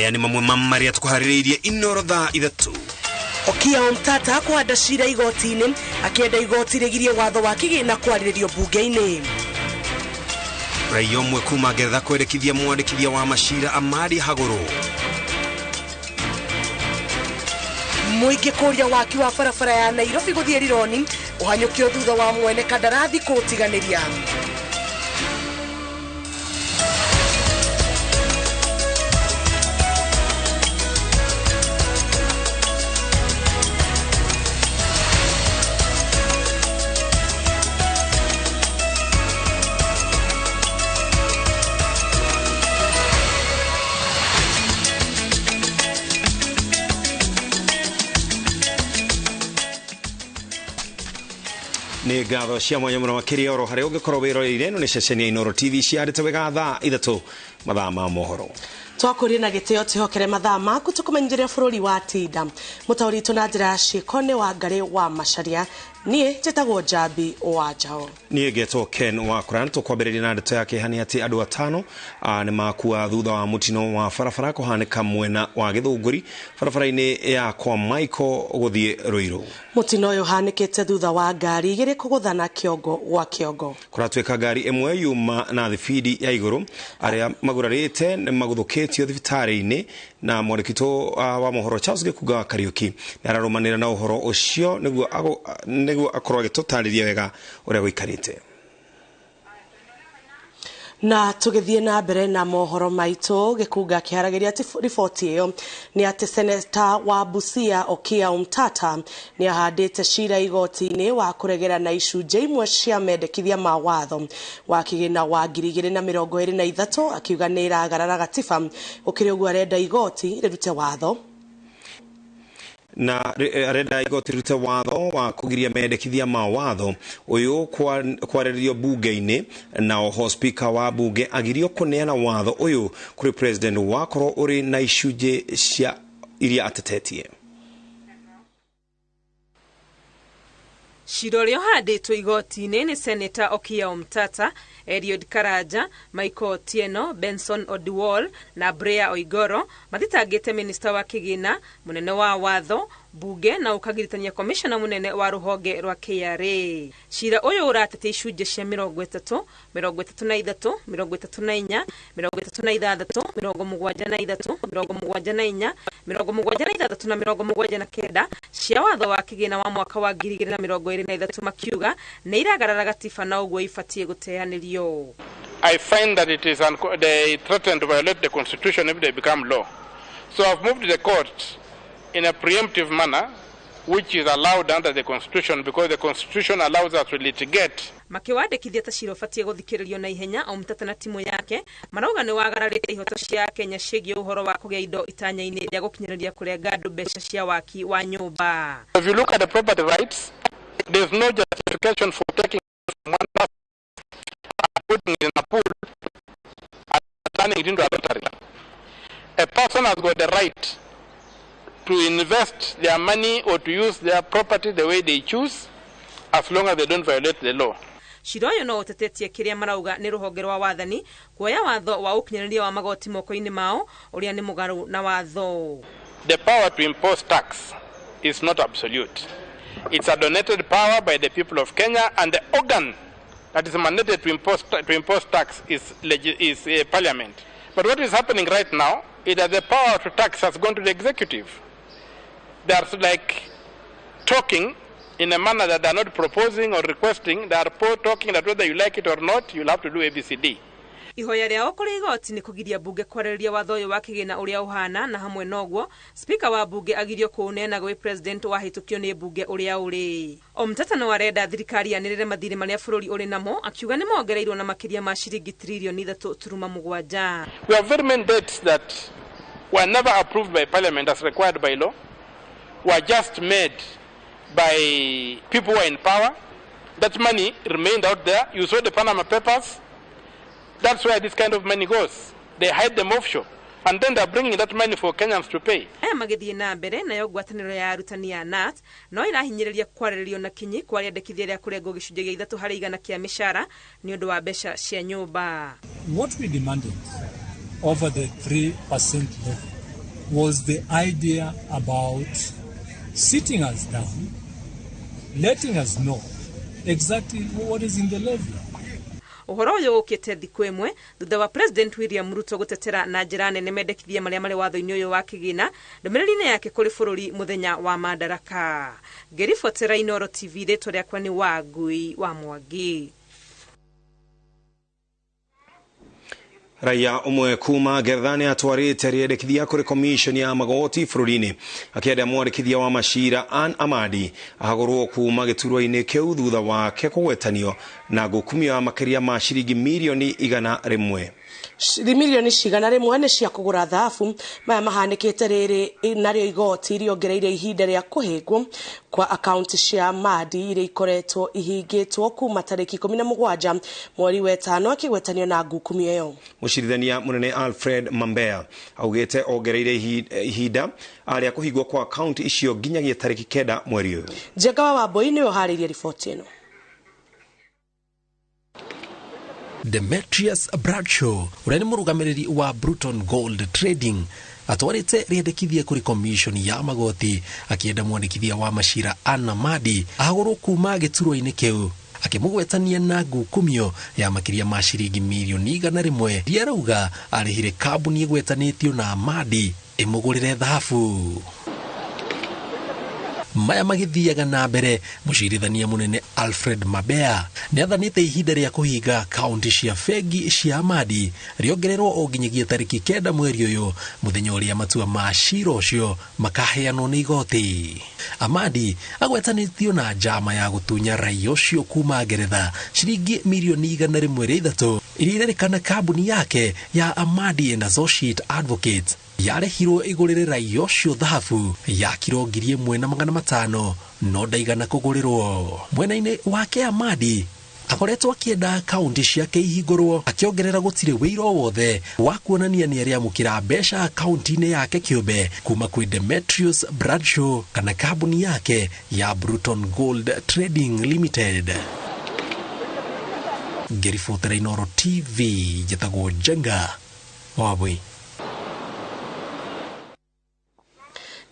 Maya nĩ mamwe ma marĩa tũkũharĩrĩirie Inoro thaa 3. Okiya Omtatah kũhanda cira igoti-inĩ akĩenda igoti rĩgirie watho wa kĩgĩna kwarĩrĩrio mbunge-inĩ. Raia ũmwe kuma Ngeretha kwendekithia mwandĩkithia wa macira Amadi Hagũrũ. Mũingĩ kũria waki wa barabara ya Nairobi gũthiĩ Rironi ũhanyũkio thutha wa mwene kandarathi kũũtiganĩria. Nĩ ngatho cia mwanya mũno makĩria oro harĩa ũngĩkorwo wĩroreire. Ĩno nĩ ceceni ya Inoro TV ciarĩte wega thaa 3 mathaa ma mohoro. Twakũria na gĩtĩo twĩhokere mathaa maku tũkũmenyithĩria bũrũri wa tinda. Mũtaũri witũ na njĩra ya ciĩko nĩ Wangarĩ wa Macharia. Niĩ njĩtagwo Njambi wa Njaũ. Niĩ ngetwo Ken wa Kuran. Tũkwambĩrĩria na ndeto ya kĩeha nĩ atĩ andũ 5 nĩ makua thutha wa mũtino wa barabara kũhanĩka mwena wa Gĩthũngũri barabara-inĩ ya kwa Michael gũthiĩ Ruiru. Mũtino ũyũ ũhanĩkĩte thutha wa ngari igĩrĩ kũgũthana kĩongo gwa kĩongo. Kũratuĩka ngari ĩmwe yuma na thibindi ya igũrũ. Arĩa magurarĩte nĩ maguthũkĩtio thibitarĩ-inĩ na mwandĩki wa mohoro Charles Gĩkunga wa Kariũki nĩ ararũmanĩra na ũhoro ũcio nĩguo akorwo agĩtũtarĩria wega ũrĩa gũikarĩte. Na tũgĩthiĩ na mbere na mohoro maitũ, Gĩkunga kĩharagĩria riboti ĩyo nĩ atĩ seneta wa Busia Okiya Omtatah nĩ ahandĩte cira igoti-inĩ wa kũregera na icunjĩ imwe cia mendekithia ma watho wa kĩgĩna wa 2023 akiuga nĩ ĩragarara gatiba. Gũkĩrĩ ũguo arenda igoti rĩrute watho na arenda igoti rĩrute watho wa kũgiria mendekithia ma watho ũyũ kwarĩrĩrio bunge-inĩ, na oho speaker wa bunge agirio kũneana watho ũyũ kũrĩ president wakorwo ũrĩ na icunjĩ cia iria atetetie. Cira ũrĩa ũhandĩtwo igoti-inĩ nĩ Seneta Okiya Omtatah, Eliud Karanja, Michael Otieno, Benson Oduol na Brea Oigoro mathitangĩte minista wa kĩgĩna, mũnene wa watho, bunge na ũkagiritania komishona mũnene wa rũhonge rwa KRA. Cira ũyũ ũratetia icunjĩ cia 30, 33, 34, 36, 73, 74, 76 na 79 cia watho wa kĩgĩna wa mwaka wa 2023 makiuga nĩ iragarara gatiba na ũguo ibatiĩ gũteanĩrio. I find that it is they threaten to violate the constitution if they become law. So I've moved the court in a preemptive manner, which is allowed under the constitution because the constitution allows us to litigate. Makiwandĩkithia ta cira ũbatiĩ gũthikĩrĩrio na ihenya, Omtatah na timu yake marauga nĩ wagararĩte ihoto cia Kenya ciĩgiĩ ũhoro wa kũgĩa indo itanya-inĩ rĩa gũkinyanĩria kũrenga andũ mbeca cia waki wa nyũmba. If you look at the property rights, there's no justification for taking from one person, putting it in a pool and turning it into a lottery. A person has got the right to invest their money or to use their property the way they choose, as long as they don't violate the law. Cira ũyũ no ũtetetie kĩrĩa marauga nĩ rũhonge rwa wathani kuoya watho wa ũkinyanĩria wa magoti moko-inĩ mao ũrĩa nĩ mũgarũ na watho. The power to impose tax is not absolute. It's a donated power by the people of Kenya, and the organ that is mandated to impose tax is parliament. But what is happening right now is that the power to tax has gone to the executive. They are like talking in a manner that they are not proposing or requesting. They are talking that whether you like it or not, you'll have to do ABCD. Ihoya rĩao kũrĩ igoti nĩ kũgiria bunge kwarĩrĩria watho ũyũ wa kĩgĩna ũrĩa ũhana, na hamwe noguo spika wa bunge agirio kũũneana gwĩ president wahĩtũkio nĩ bunge ũrĩa ũrĩ. Omtatah no arenda thirikari yanĩrĩre mathirĩ marĩa bũrũri ũrĩ namo, akiuga nĩ mongereirwo na makĩria ma ciringi tririoni 3.7. We have very many debts that were never approved by parliament as required by law, were just made by people who are in power. That money remained out there. You saw the Panama Papers. That's where this kind of money goes. They hide them offshore. And then they're bringing that money for Kenyans to pay. Aya magĩthiĩ na mbere nayo ngwatanĩro ya arutani ya KNUT no ĩrahinyĩrĩria kwarĩrĩrio na kinyi kwa rĩandĩkithia rĩa kũrengwo gĩcunjĩ gĩa 3% kĩa mĩcara nĩ ũndũ wa mbeca cia nyũmba. What we demanded over the 3% level was the idea about sitting us down, letting us know exactly what is in the levy. Ũhoro ũyũ ũkĩte thikũ ĩmwe thutha wa President William Ruto gũtetera na njĩra nene mendekithia marĩa marĩ watho-inĩ ũyũ wa kĩgĩna ndũmĩrĩri-inĩ yake kũrĩ bũrũri mũthenya wa Madaraka. Ngĩribotera Inooro TV, rĩtwa rĩakwa nĩ Wangui wa Mwangi. Raia umwe kuma Ngeretha nĩ atwarĩte rĩendekithia kũrĩ commission ya magoti bũrũri-inĩ akĩenda mwandĩkithia wa macira Ann Amadi ahagũrwo kuma gĩturwa-inĩ kĩu thutha wake kũgwetanio na ngukumio makĩria ma ciringi mirioni 100. Milioni 100 nĩ cia kũgũra thahabu. Maya mahanĩkĩte rĩrĩ narĩo igoti rĩongereire ihinda rĩa kũhĩngwo kwa akaunti cia Madi iria ikoretwo ihingĩtwo kuma tarĩki 17 mweri wa 5 akĩgwetanio na ngukumio ĩyo. Mũcirithania mũnene Alfred Mambea augĩte ongereire ihinda rĩa kũhingwo kwa akaunti icio nginyagia tarĩki 9 mweri ũyũ. Njenga wa Wambui nĩwe ũharĩirie riboti ĩno. Demetrius Bradshaw ũrĩa nĩ mũrũgamĩrĩri wa Bruton Gold Trading atwarĩte rĩendekithia kũrĩ commission ya magoti akĩenda mwandĩkithia wa macira Anna Madi ahagũrwo kuma gĩturwa-inĩ kĩu akĩmũgwetania na ngukumio ya makĩria ma ciringi mirioni 100 iria arauga arĩhire kambuni ĩgwetanĩtio na Madi ĩmũgũrĩre thahabu. Maya magĩthiaga na mbere, mũcirithania mũnene Alfred Mabea nĩathanĩte ihinda rĩa kũhinga kaunti cia bengi cia Madi rĩongererwo o nginyagia tarĩki 9 mweri ũyũ, mũthenya ũrĩa matua ma cira ũcio makaheanwo nĩ igoti. Amadi agwetanĩtio na njama ya gũtunya raia ũcio kuma Ngeretha ciringi mirioni 103 iria irerĩkana kambuni yake ya Amadi and Associate Advocates yarehirwo igũrĩre raia ũcio thahabu ya kiro 1500 no ndaigana kũgũrĩrwo. Mwena-inĩ wake Amadi akoretwo akĩenda akaunti ciake ihingũrwo, akĩongerera gũtirĩ wĩira o wothe wa kuonania nĩ arĩamũkĩra mbeca akaunti-inĩ yake kĩũmbe kuma kwĩ Demetrius Bradshaw kana kambuni yake ya Bruton Gold Trading Limited. Ngĩribotera Inooro TV, njĩtagwo Njenga Wambui.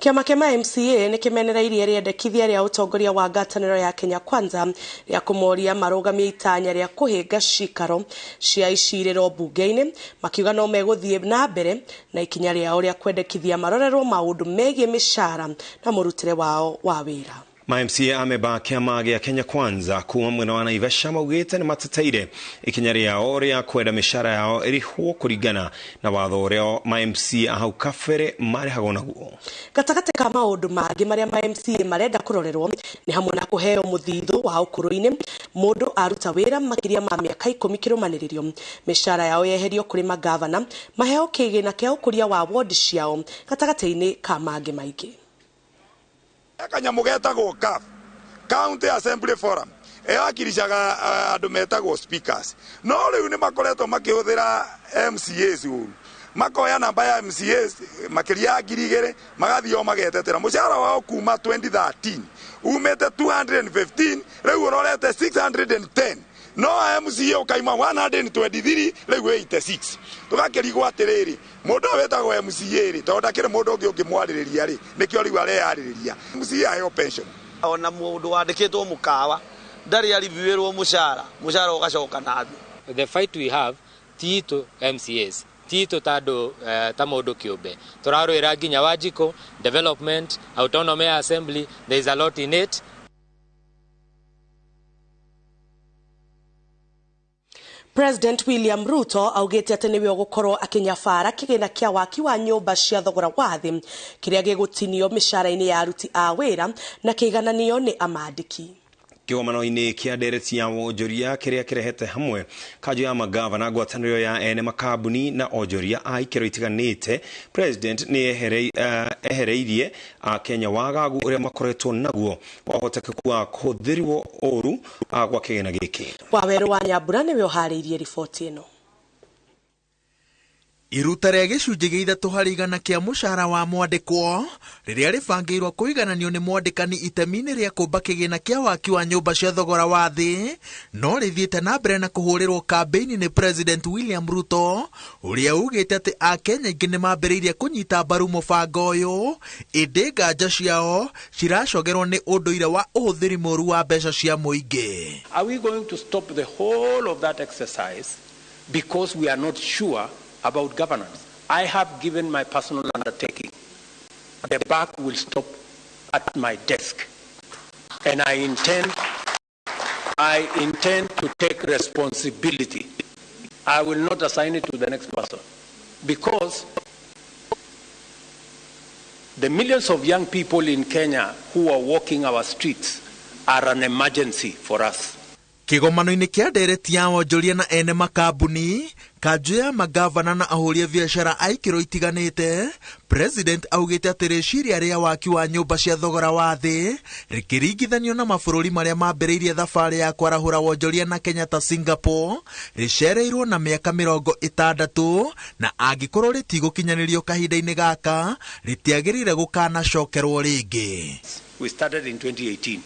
Kĩama kĩa MCA nĩ kĩmenereirie rĩendekithia rĩa ũtongoria wa ngwatanĩro ya Kenya Kwanza rĩa kũmoria marũgamie itanya rĩa kũhinga cikaro cia icirĩro mbunge-inĩ, makiuga no megũthiĩ na mbere na ikinya rĩao rĩa kwendekithia marorerwo maũndũ megiĩ mĩcara na mũrutĩre wao wa wĩra. Ma MCA ameba kĩama gĩa Kenya Kwanza kuma mwena wa Naivasha maugĩte nĩ mateteire ikinya rĩao rĩa kwenda mĩcara yao ĩrĩhwo kũringana na watho ũrĩa ma MCA hau kabere marĩhagwo naguo. Gatagatĩ ka maũndũ mangĩ marĩa ma MCA marenda kũrorerwo nĩ hamwe na kũheo mũthithũ wa ũkũrũ-inĩ mũndũ aruta wĩra makĩria ma mĩaka 10 kĩrũmanĩrĩrio, mĩcara yao yeherio kũrĩ magavana, maheo kĩgĩna kĩa ũkũria wa ward ciao gatagatĩ-inĩ ka mangĩ maingĩ. Kanyamũ getagwo CAF, County Assembly Forum, ĩwakirishaga andũ metagwo speakers. No rĩu nĩ makoretwo makĩhũthĩra MCAs ũru, makoya namba ya MCAs makĩria ya 2000 magathiĩ o magetetera mũcara wao kuma 2013 umĩte 215 rĩu ũrorete 610, no MCA ũkaima 123 rĩu 86. Tũgakĩrigwo atĩrĩrĩ, mũndũ ũyũ wĩtagwo MCA rĩ, tondũ ndakĩrĩ mũndũ ũngĩ ũngĩmwarĩrĩria rĩ, nĩkĩo rĩu areyarĩrĩria. MCA aheo pension. Ona mũndũ wandĩkĩtwo mũkawa ndarĩ ariviwĩrwo mũcara, mũcara ũgacoka na thĩ. The fight we have ti to MCAs, ti to ta andũ ta mũndũ kĩũmbe, tũrarũĩra nginya Wanjikũ development, autonomy assembly, there is a lot in it. President William Ruto augĩte atĩ nĩwe ũgũkorwo akĩnyabara kĩgĩna kĩa waki wa nyũmba cia thogora wa thĩ kĩrĩa gĩgũtinio mĩcara-inĩ ya aruti a wĩra na kĩigananio nĩ amandĩki. Kĩgomano-inĩ kĩa ndereti ya wonjoria kĩrĩa kĩrehete hamwe kanjũ ya magavana, ngwatanĩro ya ene makambuni na onjoria a ikĩro itiganĩte, President nĩ ehereirie Akenya wagagu ũrĩa makoretwo naguo wa ũhotekeku wa kũhũthĩrwo ũru gwa kĩgĩna gĩkĩ. Wawerũ wa Nyambura nĩwe ũharĩirie riboti ĩno. Iruta rĩa gĩcunjĩ gĩa 3% kĩa mũcara wa mwandĩkwo rĩrĩa rĩbangĩirwo kũigananio nĩ mwandĩkani itemi-inĩ rĩa kũmba kĩgĩna kĩa waki wa nyũmba cia thogora wa thĩ no rĩthiĩte na mbere na kũhũrĩrwo kambĩini nĩ President William Ruto ũrĩa ugĩte atĩ Akenya aingĩ nĩ mambĩrĩirie kũnyita mbaru mũbango ũyũ ĩndĩ nganja ciao ciracogerwo nĩ ũndũire wa ũhũthĩri mũru wa mbeca cia mũingĩ. Are we going to stop the whole of that exercise because we are not sure about governance? I have given my personal undertaking. The buck will stop at my desk. And I intend to take responsibility. I will not assign it to the next person. Because the millions of young people in Kenya who are walking our streets are an emergency for us. Kĩgomano-inĩ kĩa ndereti ya wonjoria na ene makambuni kanjũ ya magavana na ahũri a biacara a ikĩro itiganĩte, President augĩte atĩ rĩciria rĩa waki wa nyũmba cia thogora wa thĩ rĩkĩringithanio na mabũrũri marĩa mambĩrĩirie thabarĩ ya kwarahũra wonjoria na Kenya ta Singapore rĩcereirwo na mĩaka 60 na angĩkorwo rĩtigũkinyanĩrio kahinda-inĩ gaka rĩtiagĩrĩire gũkanacokerwo rĩngĩ. We started in 2018.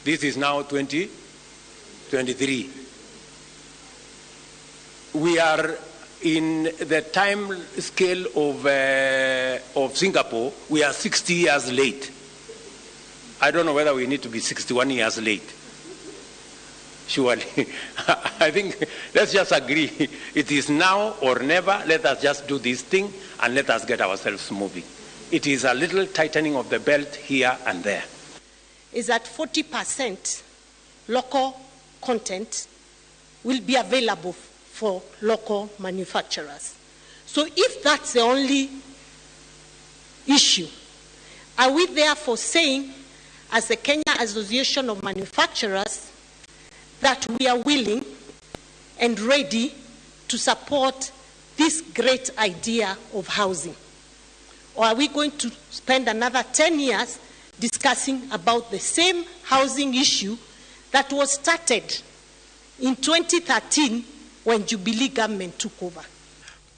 This is now 2023. We are in the time scale of Singapore. We are 60 years late. I don't know whether we need to be 61 years late. Surely. I think let's just agree. It is now or never. Let us just do this thing and let us get ourselves moving. It is a little tightening of the belt here and there. Is that 40% local content will be available for local manufacturers. So if that's the only issue, are we therefore saying, as the Kenya Association of Manufacturers, that we are willing and ready to support this great idea of housing? Or are we going to spend another 10 years discussing about the same housing issue that was started in 2013 when Jubilee government took over?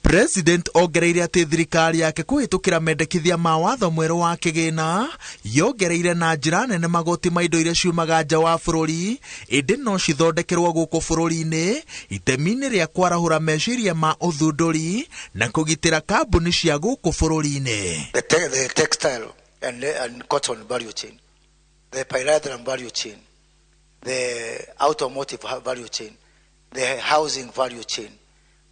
President ongereire atĩ thirikari yake kũhĩtũkĩra mendekithia ma watho mwerũ wa kĩgĩna yongereire na njĩra nene magoti ma indo iria ciumaga nja wa bũrũri ĩndĩ no cithondekerwo gũkũ bũrũri-inĩ itemi-inĩ rĩa kwarahũra meciria ma ũthundũri na kũgitĩra kambuni cia gũkũ bũrũri-inĩ. The textile and cotton value chain, the pyrethrum value chain, the automotive value chain, the housing value chain.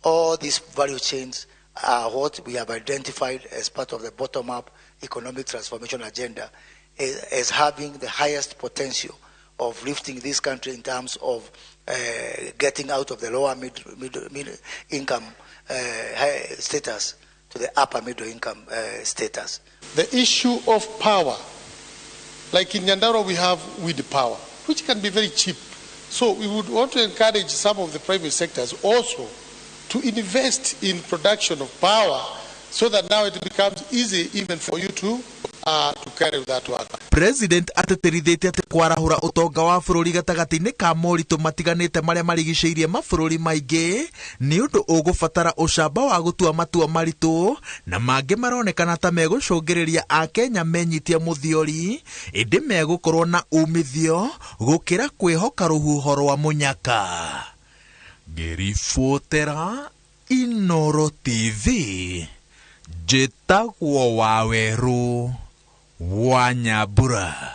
All these value chains are what we have identified as part of the bottom-up economic transformation agenda as having the highest potential of lifting this country in terms of getting out of the lower middle income status to the upper middle income status. The issue of power, like in Nyandarua we have wind power, which can be very cheap. So we would want to encourage some of the private sectors also to invest in production of power so that now it becomes easy even for you to carry that work. President atĩtĩrithĩtie atĩ kwarahũra ũtonga wa bũrũri gatagatĩ-inĩ ka moritũ matiganĩte marĩa marigicĩirie mabũrũri maingĩ nĩ ũndũ ũgũbatara ũcamba wa gũtua matua maritũ na mangĩ maronekana ta megũcũngĩrĩria Akenya menyitie mũthiori ĩndĩ megũkorwo na umithio gũkĩra kwĩhoka rũhuho rwa mũnyaka. Ngĩribotera Inoro TV, njĩtagwo Wawerũ wa Nyambura.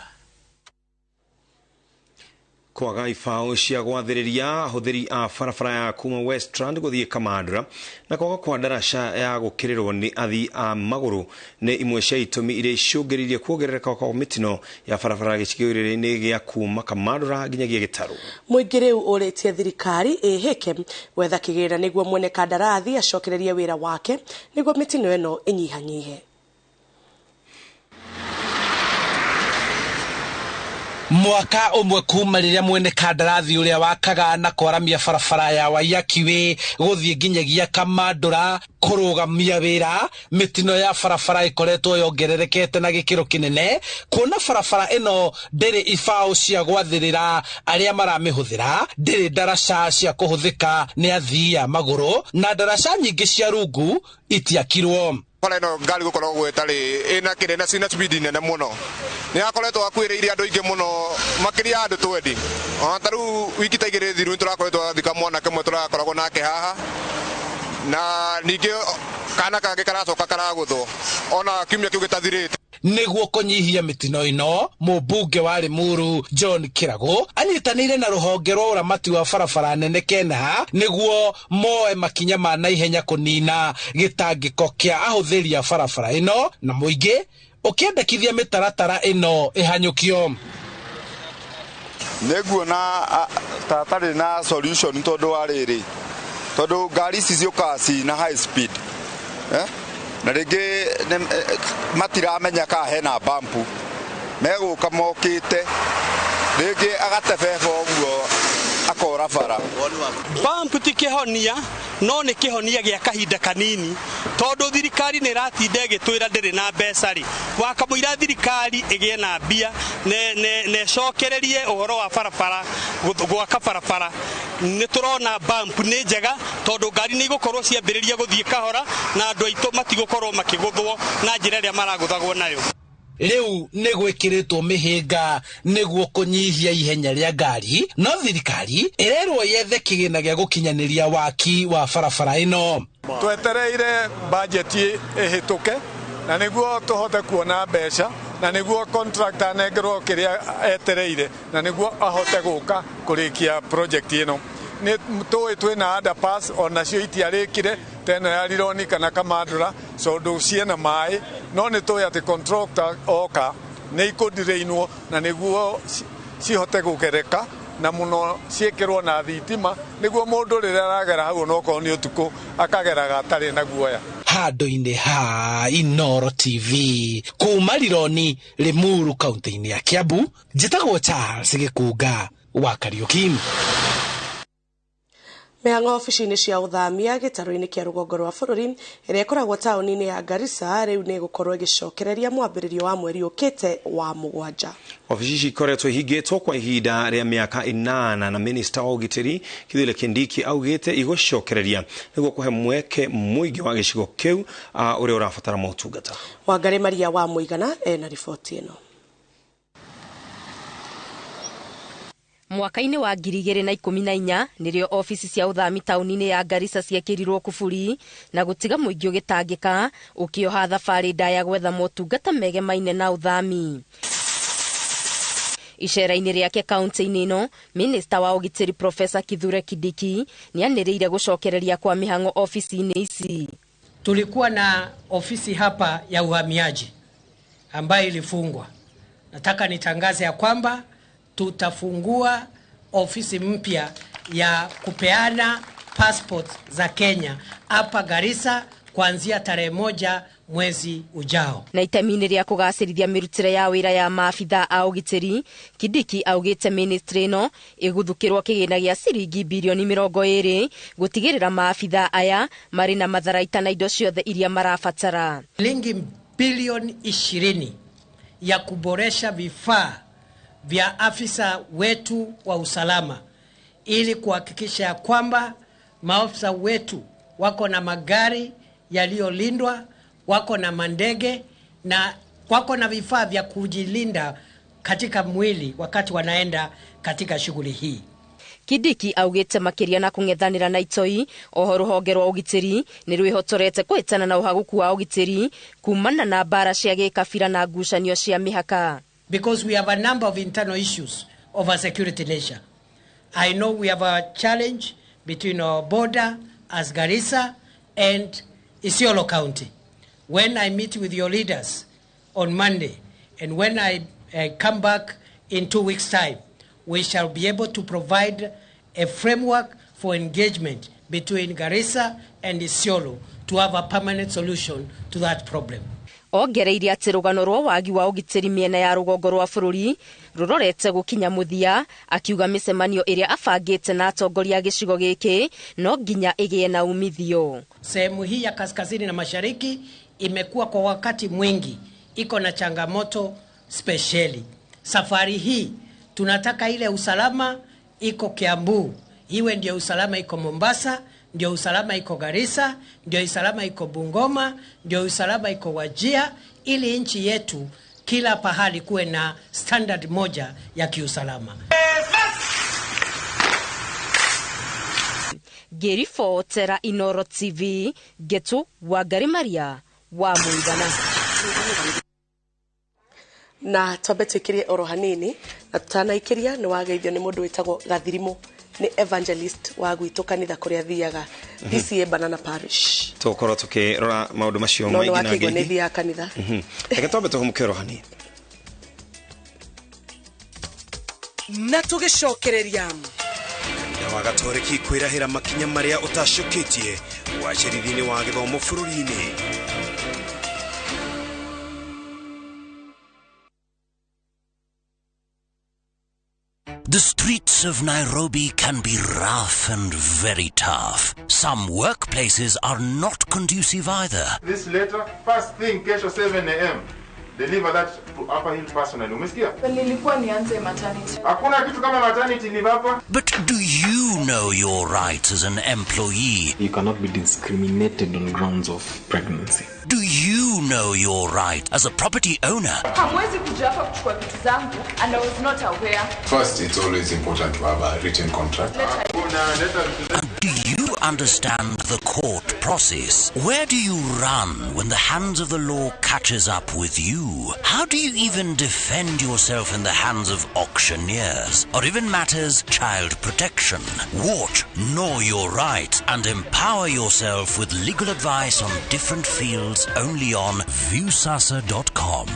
Kwaga ibaũ cia gwathĩrĩria ahũthĩri a barabara ya kuma Westland gũthiĩ Kamandura na kwaga kwa ndaraca ya gũkĩrĩrwo nĩ athii a magũrũ nĩ imwe cia itũmi iria icũngĩrĩirie kuongerereka kwa mĩtino ya barabara gĩcigĩrĩra-inĩ gĩa kuma Kamandura nginyagia Gĩtarũ. Mũingĩ rĩu ũrĩtie thirikari ĩhĩke gwetha kĩgĩna nĩguo mwene kandarathi acokererie wĩra wake nĩguo mĩtino ĩno ĩnyihanyihe. Mwaka ũmwe kuma rĩrĩa mwene kandarathi ũrĩa wakaga na kwaramia barabara ya Waiyaki Way gũthiĩ nginyagia Kamandũra kũrũgamia wĩra, mĩtino ya barabara ĩkoretwo yongererekete na gĩkĩro kĩnene, kuona barabara ĩno ndĩrĩ ibaũ cia gwathĩrĩra arĩa maramĩhũthĩra, ndĩrĩ ndaraca cia kũhũthĩka nĩ athii a magũrũ, na ndaraca nyingĩ cia rungu itiakirwo. Bara ĩno ngari gũkoragwo ĩtarĩ ĩna kĩrĩa na cina speed nene mũno, nĩ akoretwo akuĩrĩire andũ aingĩ mũno makĩria ya andũ 20. Ona ta rĩu wiki ta igĩrĩ thiru nĩtũrakoretwo twathika mwanake ũmwe tũrakoragwo nake haha, na ningĩ kana kangĩ karacoka karagũthwo ona kiumia kĩu gĩtathirĩte. Nĩguo kũnyihia mĩtino ĩno, mũmbunge wa Limuru John Kĩrago anyitanĩire na rũhonge rwa ũramati wa barabara nene KENHA nĩguo moe makinya ma naihenya kũnina gĩtangĩko kĩa ahũthĩri a barabara ĩno, na mũingĩ ũkĩendekithia mĩtaratara ĩno ĩhanyũkio. Nĩnguona ta hatarĩ na solution tondũ wa rĩrĩ, tondũ ngari ici ciũkaga ci na high speed, na rĩngĩ matiramenya kana hena bump, megũka mokĩte rĩngĩ agatebeba ũguo akora bara. Bump ti kĩhonia, no nĩ kĩhonia gĩa kahinda kanini, tondũ thirikari nĩ ĩratinda ĩgĩtwĩra ndĩrĩ na mbeca rĩ, wakamũira thirikari ĩgĩe na mbia na ĩcokererie ũhoro wa barabara, gwaka barabara. Nĩ tũrona bump nĩ njega tondũ ngari nĩ igũkorwo ciambĩrĩria gũthiĩ kahora na andũ aitũ matigũkorwo makĩgũthwo na njĩra ĩrĩa maragũthagwo nayo. Rĩu nĩ gwĩkĩrĩtwo mĩhĩnga nĩguo kũnyihia ihenya rĩa ngari, no thirikari ĩrerwo yethe kĩgĩna gĩa gũkinyanĩria waki wa barabara ĩno. Twetereire bajeti ĩhĩtũke na nĩguo tũhote kuona mbeca, na nĩguo contractor anengerwo kĩrĩa etereire, na nĩguo ahote gũka kũrĩkia project ĩno. Nĩ tũĩ twĩna underpass onacio itiarĩkire ta ĩno ya Rironi kana Kamandũra tondũ ciĩna maĩ, no nĩ tũĩ atĩ contractor oka nĩ ikũndirĩinwo na nĩguo cihote gũgereka na mũno ciĩkĩrwo na thitima nĩguo mũndũ rĩrĩa aragera hau onokorwo nĩ ũtukũ akageraga atarĩ na guoya. Handũ-inĩ ha Inooro TV kuma Rironi, Limuru, kaunti-inĩ ya Kiambu, njĩtagwo Charles Gĩkunga wa Kariuki. Mĩhang'o obici-inĩ cia ũthamia gĩtarũ-inĩ kĩa rũgongo rwa bũrũri ĩrĩa ĩkoragwo taũni-inĩ ya Garissa rĩu nĩ ĩgũkorwo ĩgĩcokereria mwambĩrĩrio wa mweri ũkĩte wa mũgwanja. Obici ici ikoretwo ihingĩtwo kwa ihinda rĩa mĩaka 8 na minista wa ũgitĩri Kithure Kindiki augĩte igũcokereria nĩguo kũhe mweke mũingĩ wa gĩcigo kĩu ũrĩa ũrabatara motungata. Wangari Maria wa Mũigana ena riboti ĩno. Mwaka-inĩ wa 2014 nĩrĩo obici cia ũthami taũni-inĩ ya Garissa ciekĩrirwo kuburi na gũtiga mũingĩ ũgĩtangĩka ũkĩoha thabarĩ ndaya gwetha motungata megemaine na ũthami. Icera-inĩ rĩake kaunti-inĩ ĩno, minista wa ũgitĩri Profesa Kithure Kindiki nĩanĩrĩire gũcokereria kwa mĩhang'o obici-inĩ ici. Tulikuwa na ofisi hapa ya uhamiaji ambayo ilifungwa. Nataka nitangaze ya kwamba tutafungua ofisi mpya ya kupeana passport za Kenya hapa Garissa kuanzia tarehe 1 mwezi ujao. Na itemi-inĩ rĩa kũgacĩrithia mĩrutĩre ya wĩra ya maabitha a ũgitĩri, Kindiki augĩte ministry ĩno ĩguthũkĩrwo kĩgĩna gĩa ciringi birioni 20 gũtigĩrĩra maabitha aya marĩ na matharaita na indo ciothe iria marabatara. Shilingi bilioni 20 ya kuboresha vifaa vya afisa wetu wa usalama ili kuhakikisha kwamba maafisa wetu wako na magari yaliyolindwa, wako na mandege na wako na vifaa vya kujilinda katika mwili wakati wanaenda katika shughuli hii. Kindiki augĩte makĩria na kũng'ethanĩra na itoi oho rũhonge rwa ũgitĩri nĩ rwĩhotorete kũhĩtana na ũhagũku wa ũgitĩri kumana na mbara cia gĩkabira na ngucanio cia mĩhaka. Because we have a number of internal issues of a security nature. I know we have a challenge between our border as Garissa and Isiolo County. When I meet with your leaders on Monday and when I come back in 2 weeks' time, we shall be able to provide a framework for engagement between Garissa and Isiolo to have a permanent solution to that problem. Ongereire atĩ rũgano rwa wagi wa ũgitĩri mĩena ya rũgongo rwa bũrũri rũrorete gũkinya mũthia, akiuga mĩcemanio ĩrĩa abangĩte na atongoria a gĩcigo gĩkĩ no nginya ĩgĩe na umithio. Sehemu hii ya kaskazini na mashariki imekuwa kwa wakati mwingi iko na changamoto spesheli. Safari hii tunataka ile usalama iko Kiambu iwe ndio usalama iko Mombasa, ndio usalama iko Garissa, ndio usalama iko Bungoma, ndio usalama iko Wajir, ili nchi yetu kila pahali kuwe na standard moja ya kiusalama. Ngĩribotera Inoro TV, Ngetu Wangari Maria wa Mũigana. Na twambe twikirie oro hanini na tutanaikiria ni wageithio ni mundu witagwo Gathirimu, ni evangelist wa gwitũ kanitha kũrĩa thiaga PCA Banana Parish. Tũgũkorwo tũkĩrora maũndũ macio no maingĩ na nĩ wakĩigua nĩ ngeithi. thiaga kanitha. Reke twambe tũhũmũke oro hanini. Na tũgĩcokereria Na wagatoreki kwĩrahĩra makinya marĩa ũtacũkĩtie wacĩrithia-inĩ wa gĩthomo bũrũri-inĩ. The streets of Nairobi can be rough and very tough. Some workplaces are not conducive either. This letter, first thing, kesho 7 a.m. Deliver that to Upper Hill personally. Umesikia? Nilikuwa nianze maternity. Hakuna kitu kama maternity leave hapa. But do you know your rights as an employee? You cannot be discriminated on grounds of pregnancy. Do you know your right as a property owner? Hamwezi kuja hapa kuchukua vitu zangu and I was not aware. First, it's always important to have a written contract. And do you understand the court process? Where do you run when the hands of the law catches up with you? How do you even defend yourself in the hands of auctioneers? Or even matters child protection? Watch Know Your Right and empower yourself with legal advice on different fields only on Viusasa.com.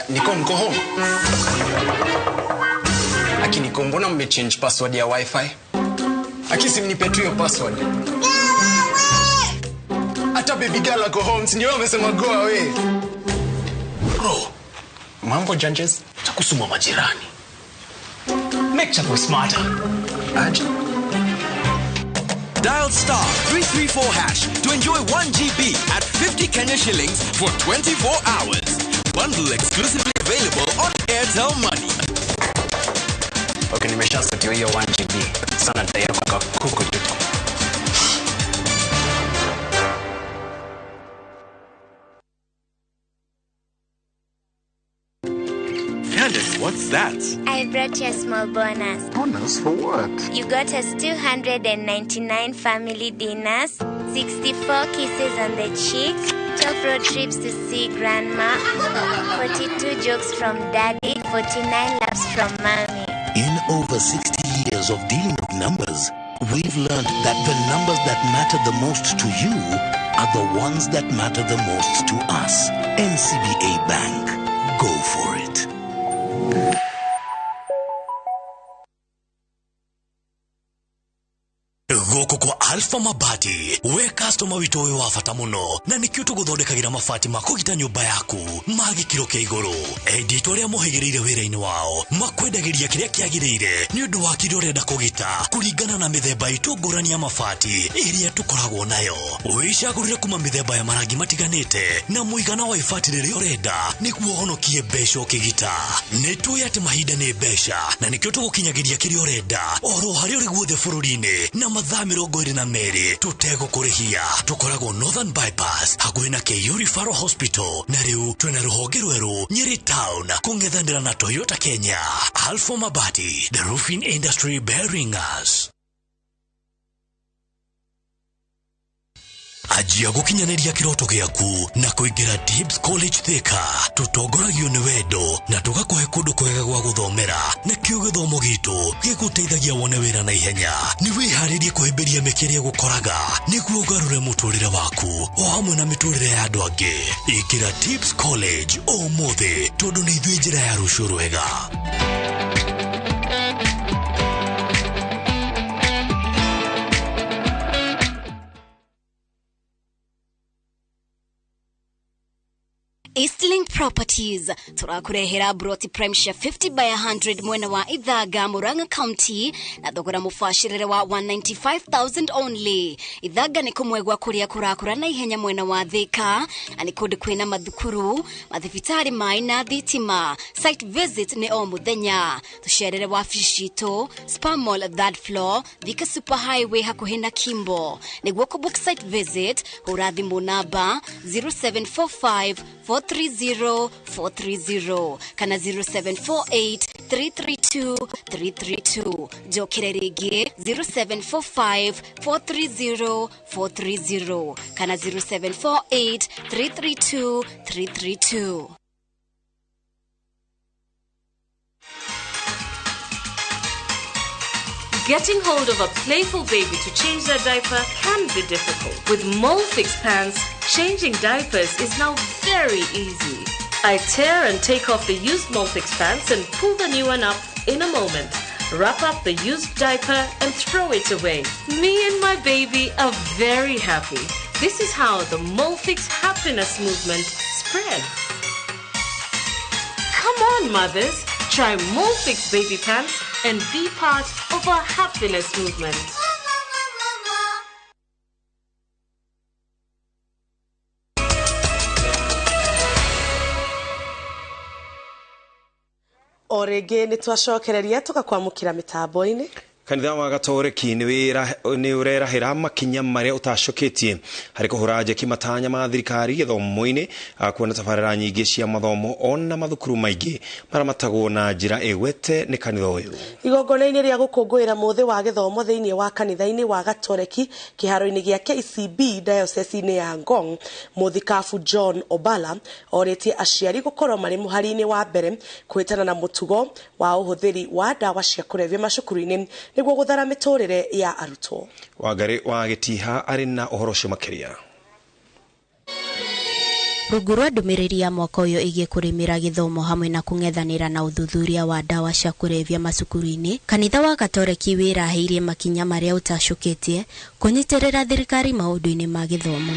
Niko mko home. Aki niko, mbona mmechange password ya wifi? Aki si mnipe tu hiyo password. Hata baby girl ako home, si ndio amesema go away. Bro, mambo janjes, takusuma majirani. Make Chapo smarter. Aje. Dial star 334 hash to enjoy 1 GB at 50 Kenya shillings for 24 hours. Bundle exclusively available on Airtel Money. Okay, nimeshasetiwa hiyo 1 GB. Sana tayari kwa kuku tu. Candace, what's that? I brought you a small bonus. Bonus for what? You got us 299 family dinners, 64 kisses on the cheek, 12 road trips to see grandma, 42 jokes from daddy, 49 laughs from mommy. In over 60 years of dealing with numbers, we've learned that the numbers that matter the most to you are the ones that matter the most to us. NCBA Bank. Go for it. Gũkũ kwa Alpha Mabati, we customer witũ wĩ wa bata mũno, na nĩkĩo tũgũthondekagĩra mabati ma kũgita nyũmba yaku ma gĩkĩro kĩa igũrũ. Endia aitũ arĩa mohĩgĩrĩire wĩra-inĩ wao makwendagĩria kĩrĩa kĩagĩrĩire nĩ ũndũ wa kĩrĩa ũrenda kũgita kũringana na mĩthemba itũ ngũrani ya mabati ĩrĩa tũkoragwo nayo. Wĩcagũrĩre kuma mĩthemba ya marangi matiganĩte na mũigana wa ibati rĩrĩa ũrenda nĩguo ũhonokie mbeca ũkĩgita. Nĩ tũĩ atĩ mahinda nĩ mbeca na nĩkĩo tũgũkinyagĩria kĩrĩa ũrenda oro harĩa ũrĩ guothe bũrũri-inĩ na mathaa 22 tũtegũkũrĩhia. Tũkoragwo Northern Bypass hakuhĩ na KU Referral Hospital, na rĩu twĩna rũhonge rwerũ Nyeri Town kũng'ethanĩra na Toyota Kenya. Alpha Mabati, the roofing industry bearing us. Anjia gũkinyanĩria kĩroto gĩaku na kũingĩra Tibbs College Thika. Tũtongoragio nĩ wendo na tũgakũhe kũndũ kwega gwa gũthomera, na kĩo gĩthomo gitũ gĩgũteithagia wone wĩra na ihenya. Nĩ wĩharĩrie kũhĩmbĩria mĩeke ĩrĩa ĩgũkoraga nĩguo ũgarũre mũtũrĩre waku o hamwe na mĩtũrĩre ya andũ angĩ. Ingĩra Tibbs College ũmũthĩ tondũ nĩ ithuĩ njĩra ya rũciũ rwega. Eastlink Properties turakurehera broti prime share 50 by 100 mwena wa Ithaga Murang'a County na thogora mubacirire wa 195,000 only. Ithaga ni kumwe gwa kuria kurakura na ihenya mwena wa Thika na ni kundu kwina mathukuru, mathibitari mai na thitima. Site visit ni o muthenya. Tucerere wabici citu Spa Mall third floor, Thika Super Highway hakuhi na Kimbo. Niguo kubook site visit hura thimu namba 0745 430 430 kana 0748 332 332. Njokere ringi 0745 430 430 kana 0748 332 332. Getting hold of a playful baby to change their diaper can be difficult. With Molfix pants, changing diapers is now very easy. I tear and take off the used Molfix pants and pull the new one up in a moment. Wrap up the used diaper and throw it away. Me and my baby are very happy. This is how the Molfix happiness movement spreads. Come on, mothers. Try Molfix baby pants and be part of our happiness movement. O rĩngĩ nĩ twacokereria tũgakwamũkĩra mĩtambo-inĩ. Kanitha wa Gatoreki nĩ ũrerahĩra makinya marĩa ũtacũkĩtie harĩ kũhũra njeki matanya ma thirikari gĩthomo-inĩ, kuona tabarĩra nyingĩ cia mathomo ona mathukuru maingĩ maramatagwo na njĩra ĩgwete nĩ kanitha ũyũ. Igongona-inĩ rĩa gũkũngũĩra mũthĩ wa gĩthomo thĩinĩ wa kanitha-inĩ wa Gatoreki kĩharo-inĩ gĩa KCB diocese-inĩ ya Ngong, mũthikabu John Obala orĩtie aciari gũkorwo marĩ mũhari-inĩ wa mbere kũhĩtana na mũtugo wa ũhũthĩri wa ndawa cia kũrebia macukuru-inĩ nĩguo gũthara mĩtũrĩre ya arutwo. Wangari wa Gĩtiha arĩ na ũhoro ũcio makĩria. Rungu rwa ndũmĩrĩri ya mwaka ũyũ ĩgiĩ kũrĩmĩra gĩthomo hamwe na kũng'ethanĩra na ũthuthuria wa ndawa cia kũrebia macukuru-inĩ, kanitha wa Gatoreki wĩrahĩirie makinya marĩa ũtacũkĩtie kũnyitĩrĩra thirikari maũndũ-inĩ ma gĩthomo.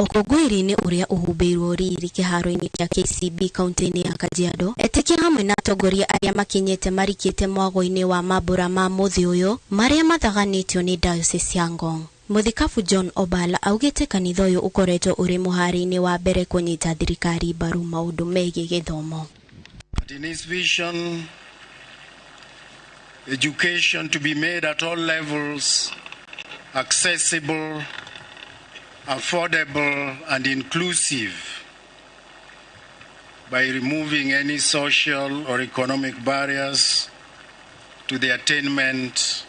Ũkũngũĩri-inĩ ũrĩa ũhumbĩirwo riri kĩharo-inĩ kĩa KCB kaunti-inĩ ya Kajiado, etĩkia hamwe na atongoria arĩa makinyĩte marikĩte mwago-inĩ wa mambũra ma mũthĩ ũyũ marĩa mathaganĩtio nĩ diocese ya Ngong. Mũthikabu John Obala augĩte kanitha ũyũ ũkoretwo ũrĩ mũhari-inĩ wa mbere kũnyita thirikari mbaru maũndũ megiĩ gĩthomo. In his vision, education to be made at all levels accessible, affordable and inclusive by removing any social or economic barriers to the attainment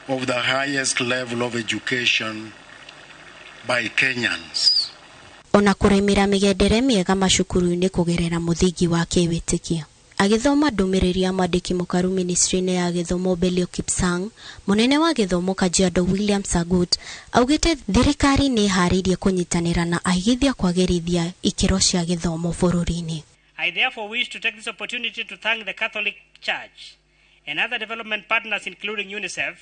of the highest level of education by Kenyans. Ona kũrĩmĩra mĩgendere mĩega macukuru-inĩ kũgerera mũthingi wa kĩwĩtĩkia. Agĩthoma ndũmĩrĩri ya mwandĩki mũkaru ministry-inĩ ya gĩthomo Belio Kipsang, mũnene wa gĩthomo Kajiado William Sagut augĩte thirikari nĩ ĩharĩirie kũnyitanĩra na aigithia kwagĩrithia ikĩro cia gĩthomo bũrũri-inĩ. I therefore wish to take this opportunity to thank the Catholic Church and other development partners including UNICEF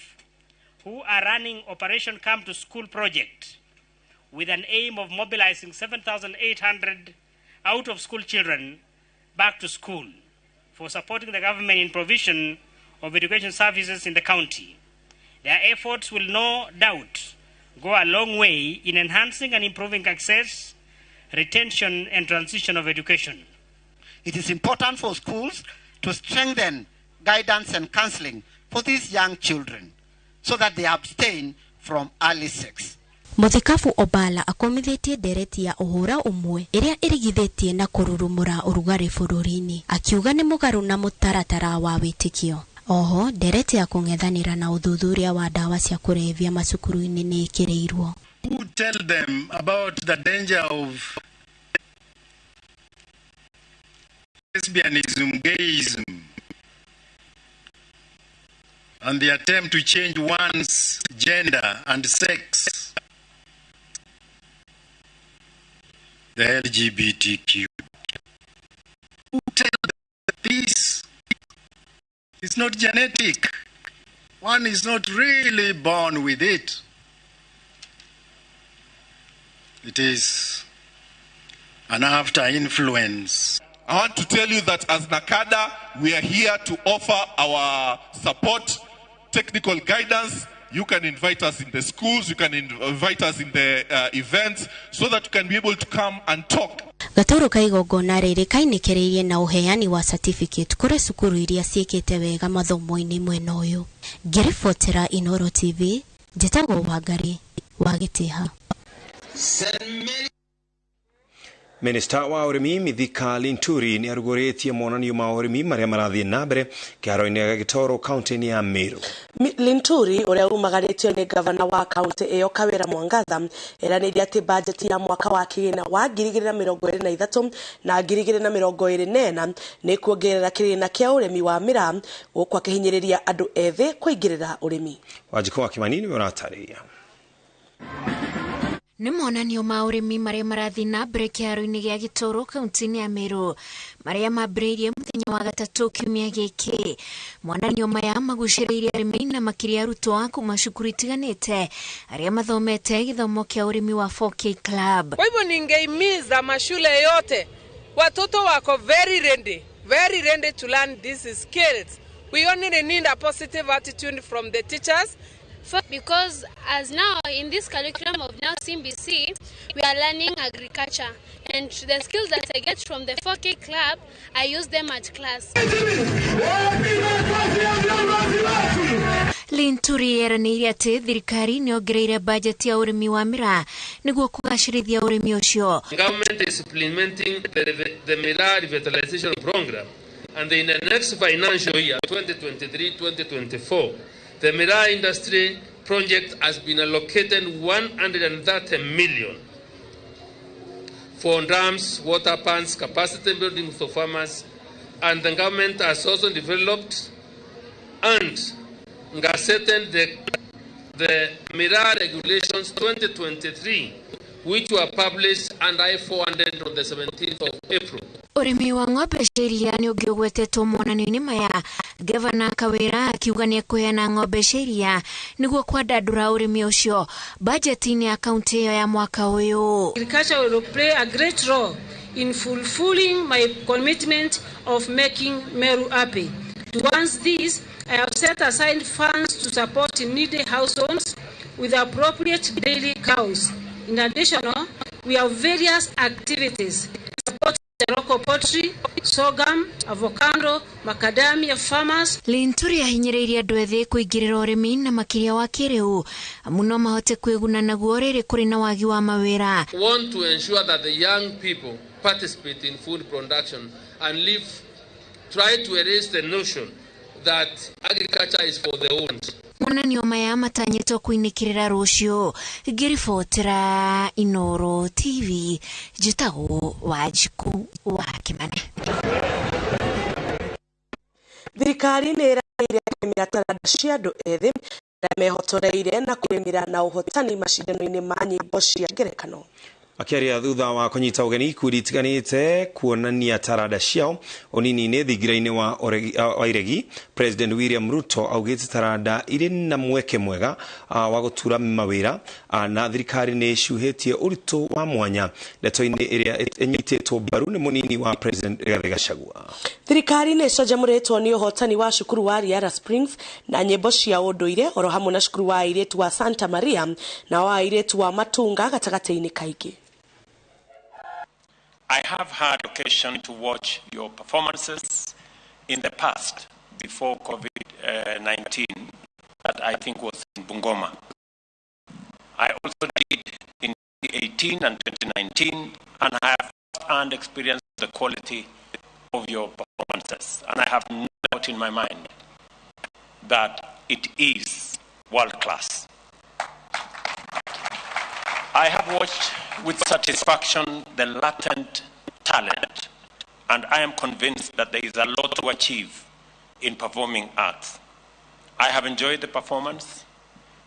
who are running Operation Come to School project with an aim of mobilizing 7,800 out of school children back to school, for supporting the government in provision of education services in the county. Their efforts will no doubt go a long way in enhancing and improving access, retention and transition of education. It is important for schools to strengthen guidance and counseling for these young children so that they abstain from early sex. Mũthikabu Obala akomithĩtie ndereti ya ũhũra ũmwe ĩrĩa ĩrigithĩtie na kũrurumũra ũrugarĩ bũrũri-inĩ, akiuga nĩ mũgarũ na mũtaratara wa wĩtĩkio. Oho, ndereti ya kũng'ethanĩra na ũthuthuria wa ndawa cia kũrebia macukuru-inĩ nĩ ĩkĩrĩirwo. Who tell them about the danger of lesbianism, gayism, and the attempt to change one's gender and sex, the LGBTQ. Who tell them this is not genetic? One is not really born with it. It is and after influence. I want to tell you that as NACADA, we are here to offer our support, technical guidance. You can invite us in the schools, you can invite us in the events, so that you can be able to come and talk. Gatoro ka igongona rĩrĩ kainĩkĩrĩirie na ũheani wa certificate kũrĩ cukuru iria ciĩkĩte wega mathomo-inĩ mwena ũyũ. Ngĩribotera Inoro TV, njĩtagwo Wangari wa Gĩtĩha. Minista wa ũrĩmi Mithika Linturi nĩ arugũrĩtie monanio ma ũrĩmi marĩa marathiĩ na mbere kĩharo-inĩ gĩa Gĩtoro kaunti-inĩ ya Meru. Linturi ũrĩa umagarĩtio nĩ gavana wa kaunti ĩyo Kawĩra Mwangatha eranĩire atĩ bajeti ya mwaka wa kĩgĩna wa 2023 na 2024 nĩ kuongerera kĩgĩna kĩa ũrĩmi wa mĩraa gũkũ akĩhinyĩrĩria andũ ethĩ kũingĩrĩra ũrĩmi. Wanjikũ wa Kimani nĩwe ũratarĩria. Nĩ monanio ma ũrĩmi marĩa marathiĩ na mbere kĩharo-inĩ gĩa Gĩtoro kaunti-inĩ ya Meru marĩa mambĩrĩirie mũthenya wa gatatũ kiumia gĩkĩ. Monanio maya magucĩrĩirie arĩmi na makĩria arutwo a kuma cukuru itiganĩte arĩa mathomete gĩthomo kĩa ũrĩmi wa 4K Club. Kwa hivyo ningehimiza mashule yote, watoto wako very ready to learn these skills. We only need a positive attitude from the teachers. Because as now in this curriculum of now CBC, we are learning agriculture, and the skills that I get from the 4K Club, I use them at class. Linturi eranĩire atĩ thirikari nĩ yongereire bajeti ya ũrĩmi wa mĩraa nĩguo kũgacĩrithia ũrĩmi ũcio. Government is implementing the miraa revitalization program, and in the next financial year 2023-2024, the miraa industry project has been allocated 130 million for dams, water pans, capacity building for farmers, and the government has also developed and gazetted the miraa regulations 2023, which were published under I-400 on the 17th of April. Ũrĩmi wa ng'ombe cia iria nĩ ũngĩ ũgwetetwo monanio-inĩ maya. Gavana Kawĩra akiuga nĩ ekũheana ng'ombe cia iria nĩguo kwandandũra ũrĩmi ũcio bajeti-inĩ ya kaunti ĩyo ya mwaka ũyũ. Agriculture will play a great role in fulfilling my commitment of making Meru happy. Towards this, I have set aside funds to support needy households with appropriate daily cows. In addition, we have various activities support the local poultry, sorghum, avocado, macadamia farmers. Linturi ahinyĩrĩirie andũ ethĩ kũingĩrĩra ũrĩmi na makĩria wa kĩrĩu amu no mahote kwĩguna naguo rĩrĩ kũrĩ na wagi wa mawĩra. Want to ensure that the young people participate in food production and try to erase the notion that agriculture is for the old. Monanio maya matanyĩtwo kũinĩkĩrĩra rũciũ. Ngĩribotera Inoro TV, njĩtagwo Wanjikũ wa Kimani. Thirikari nĩ ĩranĩire kũrĩmĩra taranda cia andũ ethĩ arĩa mehotoreire na kũrĩmĩra na ũhotani macindano-inĩ ma nyĩmbo cia ngerekano. Akiaria thutha wa kũnyita ũgeni ikundi itiganĩte kuonania taranda ciao ũnini-inĩ thingira-inĩ wa Iregi, President William Ruto augĩte taranda irĩ na mweke mwega wa gũtura mawĩra na thirikari nĩ ĩcuhĩtie ũritũ wa mwanya ndeto-inĩ ĩrĩa ĩnyitĩtwo mbaru nĩ mũnini wa President Rigathĩ Gachagua. Thirikari nĩ ĩcanjamũrĩtwo nĩ ũhotani wa cukuru wa Riara Springs na nyĩmbo cia ũndũire oro hamwe na cukuru wa airĩtu wa Santa Maria na wa airĩtu wa Matunga gatagatĩ-inĩ kaingĩ. I have had occasion to watch your performances in the past before COVID-19 that I think was in Bungoma. I also did in 2018 and 2019, and I have first-hand experience the quality of your performances. And I have no doubt in my mind that it is world-class. I have watched with satisfaction the latent talent, and I am convinced that there is a lot to achieve in performing arts. I have enjoyed the performance.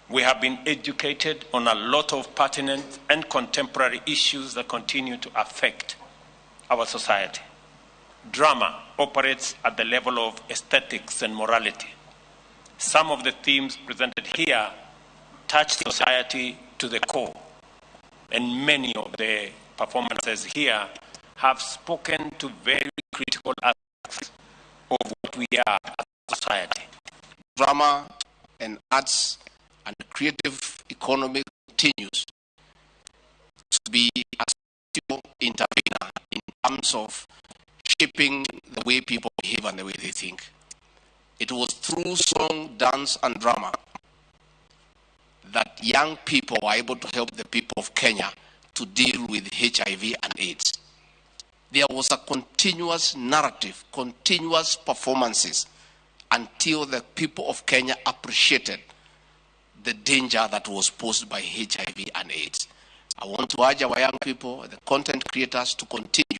We have been educated on a lot of pertinent and contemporary issues that continue to affect our society. Drama operates at the level of aesthetics and morality. Some of the themes presented here touch society to the core, and many of the performances here have spoken to very critical aspects of what we are as a society. Drama and arts and creative economy continues to be a intervener in terms of shaping the way people behave and the way they think. It was through song, dance, and drama that young people were able to help the people of Kenya to deal with HIV and AIDS. There was a continuous narrative, continuous performances until the people of Kenya appreciated the danger that was posed by HIV and AIDS. I want to urge our young people, the content creators, to continue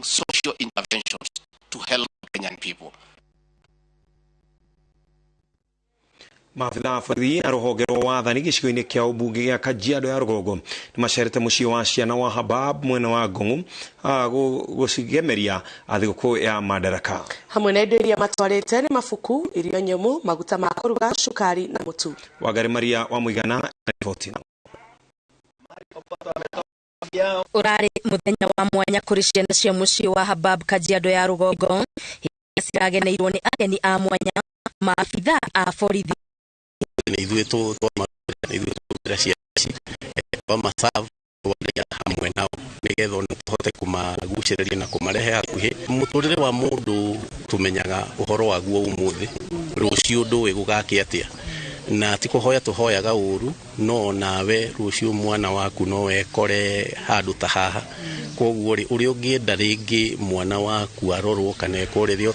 social interventions to help Kenyan people. Maabithaa a borithi a rũhonge rwa wathani gĩcigo-inĩ kĩa ũmbunge gĩa Kajiado ya rũgongo nĩ macerete mũciĩ wa ciana wa Habab mwena wa Ngong'u gũcigemeria thigũkũ ya Madaraka. Hamwe na indo iria matwarĩte nĩ mabuku, irio nyũmũ, maguta ma kũruga, cukari na mũtu. Wangari Maria wa Mũigana na riboti. Urari muthenya wa mwanya kuri ciana cia muciĩ wa Habab Kajiado ya rũgongo cirageneirwo nĩ ageni a mwanya maabithaa a borithi. Nĩ ithuĩ tũtwara ciana ici twamaserve twarĩa hamwe nao nĩgetha ona tũhote kũmagucĩrĩria na kũmarehe hakuhĩ. Mũtũrĩre wa mũndũ tũmenyaga ũhoro waguo ũmũthĩ, rũciũ ndũĩ gũgakĩa atĩa, na ti kũhoya tũhoyaga ũru, no nawe rũciũ mwana waku no ekore handũ ta haha. Koguo rĩ, ũrĩa ũngĩenda rĩngĩ mwana waku arorwo kana ekwo rĩrĩa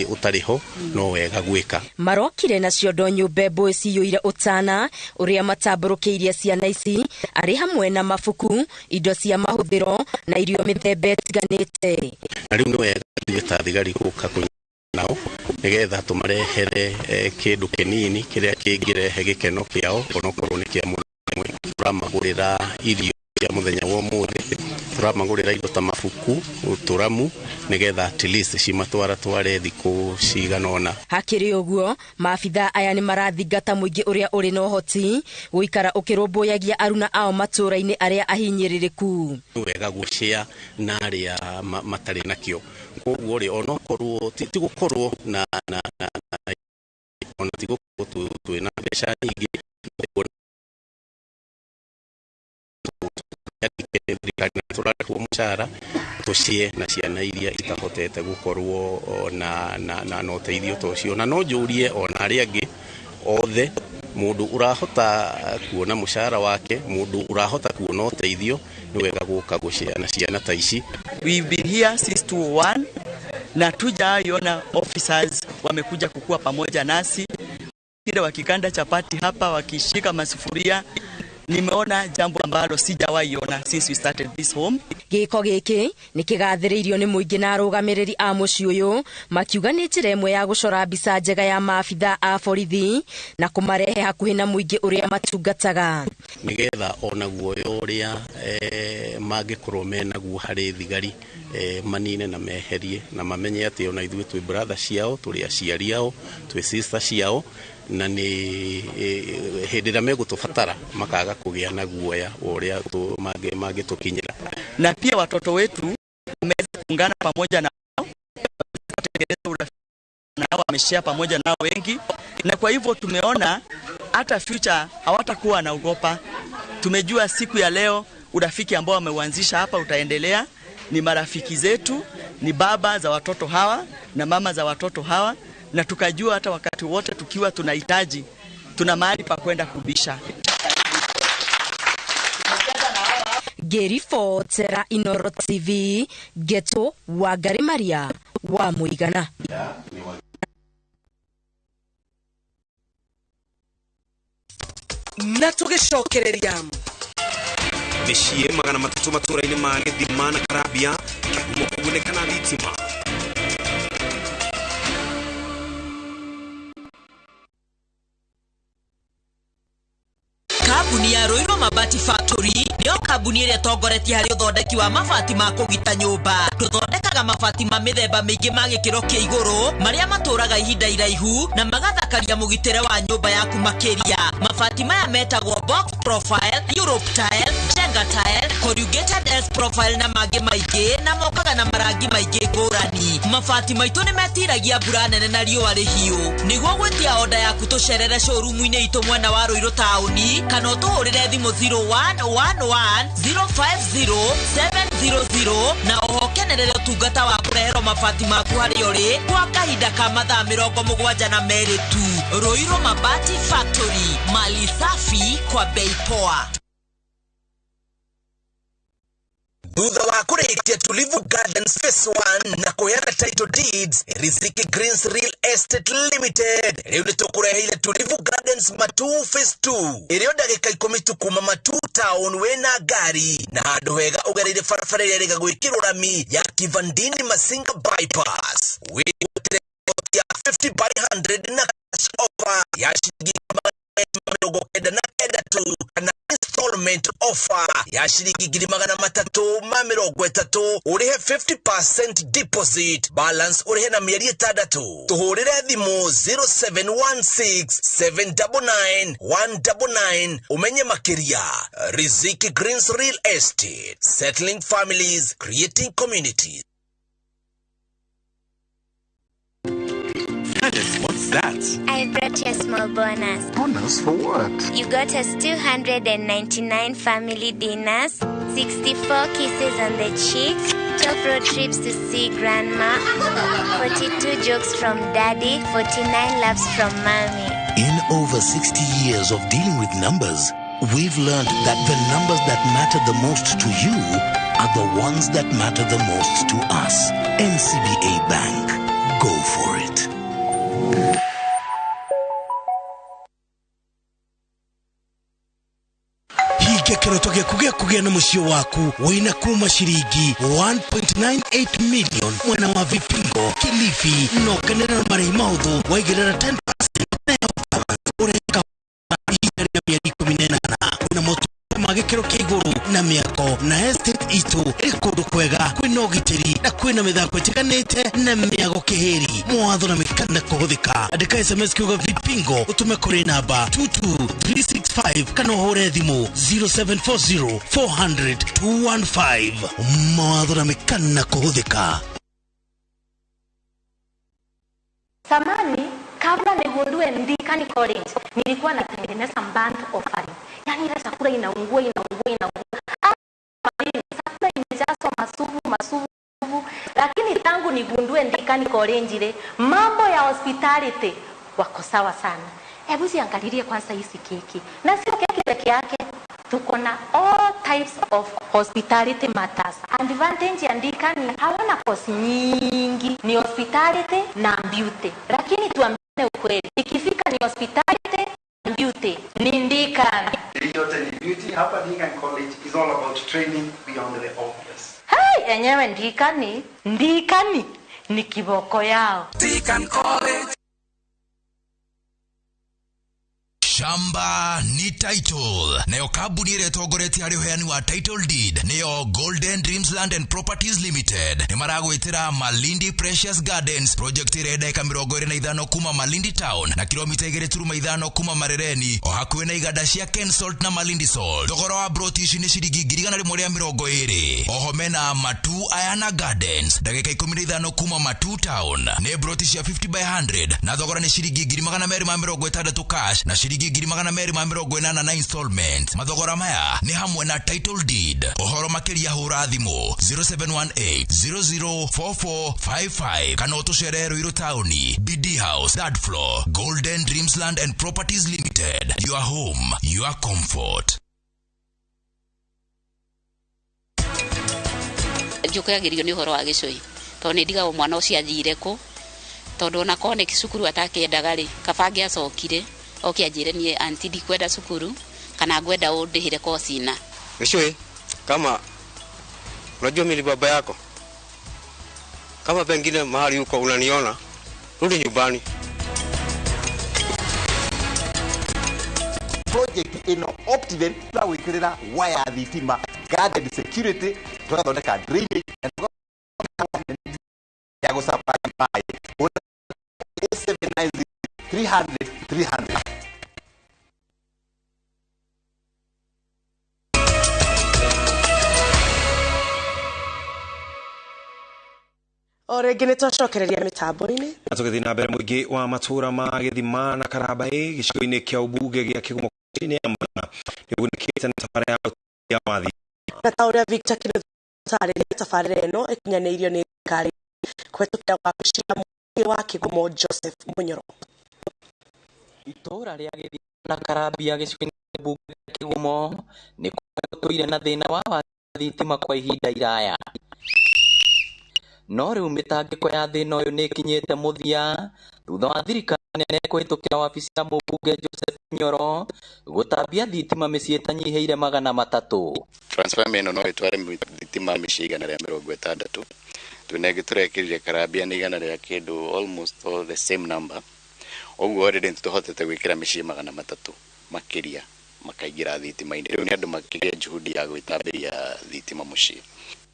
ũtarĩ ho, no wega gwĩka. Marokire na ciondo nyũmbe mbũĩ ciyũire ũtana ũrĩa matambũrũkĩirie ciana ici arĩ hamwe na mabuku, indo cia mahũthĩro na irio mĩthemba ĩtiganĩte. Na rĩu nĩ wega ithuĩ ta thigari gũka kũnyita nao nĩgetha tũmarehere kĩndũ kĩnini kĩrĩa kĩngĩrehe gĩkeno kĩao onokorwo nĩ kĩa mũthenya ũmwe. Tũramagũrĩra irio cia mũthenya wa ũmũthĩ, tũramagũrĩra indo ta mabuku, tũramu, nĩgetha at least cimatwaratware thikũ cigana ũna. Hakĩrĩ ũguo, maabithaa aya nĩ marathingata mũingĩ ũrĩa ũrĩ na ũhoti gũikara ũkĩrũmbũyagia aruna ao matũũra-inĩ arĩa ahinyĩrĩrĩku. Nĩ wega gũcĩa na arĩa matarĩ nakĩo. Koguo rĩ, onokorwo ti gũkorwo na ona ti gũkorwo twĩna mbeca nyingĩ, thirikari na tũrarĩhwo mũcara, tũcie na ciana iria itahotete gũkorwo na ũteithio ta ũcio. Na no njũrie ona arĩa angĩ othe, mũndũ ũrahota kuona mũcara wake, mũndũ ũrahota kuona ũteithio, nĩ wega gũka gũcea na ciana ta ici. We've been here since 2001 na tujaiona officers wamekuja kukua pamoja nasi, kile wakikanda chapati hapa, wakishika masufuria. Nimeona jambo ambalo sijawahi ona since we started this home. Gĩko gĩkĩ nĩ kĩgathĩrĩirio nĩ mũingĩ na arũgamĩrĩri a mũciĩ ũyũ makiuga nĩ njĩra ĩmwe ya gũcora mbica njega ya maabithaa a borithi na kũmarehe hakuhĩ na mũingĩ ũrĩa matungataga. Nĩgetha ona guoya ũrĩa mangĩkorwo menaguo harĩ thigari, manine na meherie na mamenye atĩ ona ithuĩ twĩ brother ciao, tũrĩ aciari ao, twĩ sister ciao, na nĩ hĩndĩ ĩrĩa megũtũbatara makaga kũgĩa na guoya ũrĩa mangĩtũkinyĩra. Na pia watoto wetu wameweza kuungana pamoja na wao, kutengeneza urafiki na wameshare pamoja nao wengi, na kwa hivyo tumeona hata future hawatakuwa wanaogopa. Tumejua siku ya leo urafiki ambao wameuanzisha hapa utaendelea. Ni marafiki zetu, ni baba za watoto hawa na mama za watoto hawa, na tukajua hata wakati wote tukiwa tunahitaji tuna mahali pa kwenda kubisha. Ngĩribotera Inooro TV, Geto Wangari Maria wa Mũigana. Na tũgĩcokereria mĩciĩ 300 matũũra-inĩ ma Gĩthima na Karambia kĩhumo kũgunĩka na thitima. Kambuni ya Ruiru Mabati Factory nĩyo kambuni ĩrĩa ĩtongoretie harĩ ũthondeki wa mabati ma kũgita nyũmba. Tũthondekaga mabati ma mĩthemba mĩingĩ ma gĩkĩro kĩa igũrũ marĩa matũũraga ihinda iraihu na magathakaria mũgitĩre wa nyũmba yaku makĩria. Mabati maya metagwo box profile, Europe tile, Jenga tile, corrugated S profile na mangĩ maingĩ, na mokaga na marangi maingĩ ngũrani. Mabati maitũ nĩ metiragia mbura nene na riũa rĩhiũ. Nĩguo gwĩtia oda yaku tũcerere showroom-inĩ itũ mwena wa Ruiru taũni, kana ũtũhũrĩre thimũ 0111 050 700 na oho kenerere ũtungata wa kũreherwo mabati maku harĩa ũrĩ kwa kahinda ka mathaa 72 tu. Ruiru Mabati Factory, mali safi kwa bei poa. Thutha wa kũrĩkia Tulivu Gardens Phase 1 na kũheana title deeds, Riziki Greens Real Estate Limited rĩu nĩ tũkũreheire Tulivu Gardens Matuu Phase 2 ĩrĩ o ndagĩka 10 tu kuma Matuu town wĩna ngari na handũ hega ũgereire barabara ĩrĩa ĩrĩga gwĩkĩrwo rami ya Kivandini Masinga bypass. Wĩgwatĩre ya 50 by 100 na cash offer ya ciringi 99 tu kana installment offer ya ciringi 330 ũrĩhe 50% deposit, balance ũrĩhe na mĩeri 6. Tũhũrĩre thimũ 0716 799 199 ũmenye makĩria. Riziki Greens Real Estate, settling families, creating communities. What's that? I brought you a small bonus. Bonus for what? You got us 299 family dinners, 64 kisses on the cheek, 12 road trips to see grandma, 42 jokes from daddy, 49 laughs from mommy. In over 60 years of dealing with numbers, we've learned that the numbers that matter the most to you are the ones that matter the most to us. NCBA Bank. Go for it. Hingia kĩroto gĩaku gĩa kũgĩa na mũciĩ waku wĩna kuma ciringi 1.98 million mwena wa Vipingo, Kilifi, no kenera na marĩhi mahũthũ waigĩrĩra 10% ũreka ihinda rĩa mĩeri 18 kwĩna motungata ma gĩkĩro kĩa igũrũ na mĩako na estate itũ ĩrĩ kũndũ kwega kwĩna ũgitĩri na kwĩna mĩthako ĩtiganĩte na mĩago kĩhĩri mawatho na mĩkana kũhũthĩka. Andĩka SMS kiugo Vipingo ũtũme kũrĩ namba 22365 kana ũhũre thimũ 0740 400 215. Mawatho na mĩkana kũhũthĩka. Samani, kabla nigundue Ndikani College, nilikuwa natengeneza burnt offering. Yaani ile chakula inaungua inaungua inaungua. Chakula imejazwa masufu masufu. Lakini tangu nigundue Ndikani College ile, mambo ya hospitality wako sawa sana. Hebu ziangalilie kwanza hizi keki. Na sio keki peke yake. Tuko na all types of hospitality matters. Advantage ya Ndikani hawana course nyingi, ni hospitality na beauty. Lakini tuambiane ukweli, ikifika ni hospitality na beauty, ni Ndikani. Yote ni beauty. Hapa Ndikani College is all about training beyond the obvious. Hey, enyewe Ndikani, Ndikani ni kiboko yao. Ndikani College. Shamba ni title. Nayo kambuni ĩrĩa ĩtongoretie harĩ ũheani wa title deed nĩyo Golden Dreams Land and Properties Limited. Nĩ maragwĩtĩra Malindi Precious Gardens project ĩrĩa ndagĩka 25 kuma Malindi Town na kilomita 2.5 kuma Marereni o hakuhĩ na iganda cia Ken Salt na Malindi Salt. Thogora wa broti ici nĩ ciringi 120,000. Oho mena Matu Ayana Gardens ndagĩka 15 kuma Matu Town nĩ broti cia 50 by 100 na thogora nĩ ciringi 260 cash na ciringi 280 na installment. Mathogora maya nĩ hamwe na title deed. Ũhoro makĩria hũra thimũ 0718 004455 kana ũtũcerere Ruiru Taũni, BD House, third floor, Golden Dreams Land and Properties Limited. Your home, your comfort. Njũkagĩrio nĩ ũhoro wa gĩcũi tondũ nĩ ndigagwo mwana ũcio athire kũ, tondũ ona korwo nĩ cukuru atakĩendaga rĩ, kaba angĩacokire oke anjĩre niĩ anti ndikwenda cukuru kana ngwenda ũndĩhĩre kosi na Gĩcũi, kama unajua mimi ni baba yako, kama pengine mahali uko unaniona, rudi nyumbani. Project ino Optiven turagwikirira waya thitima, guarded security, turathondeka drainage na ya gũsupply maĩ. 790 300 300. O rĩngĩ nĩ twacokereria mĩtambo-inĩ. Na tũgĩthiĩ na mbere, mũingĩ wa matũra ma Gĩthima na Karabai gĩcigo-inĩ kĩa ũmbunge gĩa Kĩgumo kauntĩ-inĩ ya Murang'a nĩũgunĩkĩte na tabarĩra ya wathi. Na ta ũrĩa Victor Kĩnuthia tabarĩra ĩno ĩkinyanĩirio nĩ thirikari kũhetũkĩra wabici ya mũmbunge wa Kĩgumo Joseph Munyoro. Itũũra rĩa Gĩthima na Karambia gĩcigo-inĩ kĩa mbunge gĩa Kĩgumo nĩ gũtũire na thĩna wa wagi wa thitima kwa ihinda iraya, no rĩu mĩtangĩko ya thĩna ũyũ nĩ ĩkinyĩte mũthia thutha wa thirikari nene kũhĩtũkĩra wabici ya mũmbunge Joseph Munyoro gũtambia thitima mĩciĩ ĩtanyihĩire 300. Transformer ĩno no ĩtware thitima mĩciĩ 160. Twĩna ĩngĩ tũrekĩrire Karambia nĩ igana rĩa kĩndũ, almost all the same number. Ũguo already nĩtũhotete gwĩkĩra mĩciĩ 300 makĩria makaingĩra thitima-inĩ. Rĩu nĩ andũ makĩgĩa juhudi ya gwĩtambĩria thitima mũciĩ.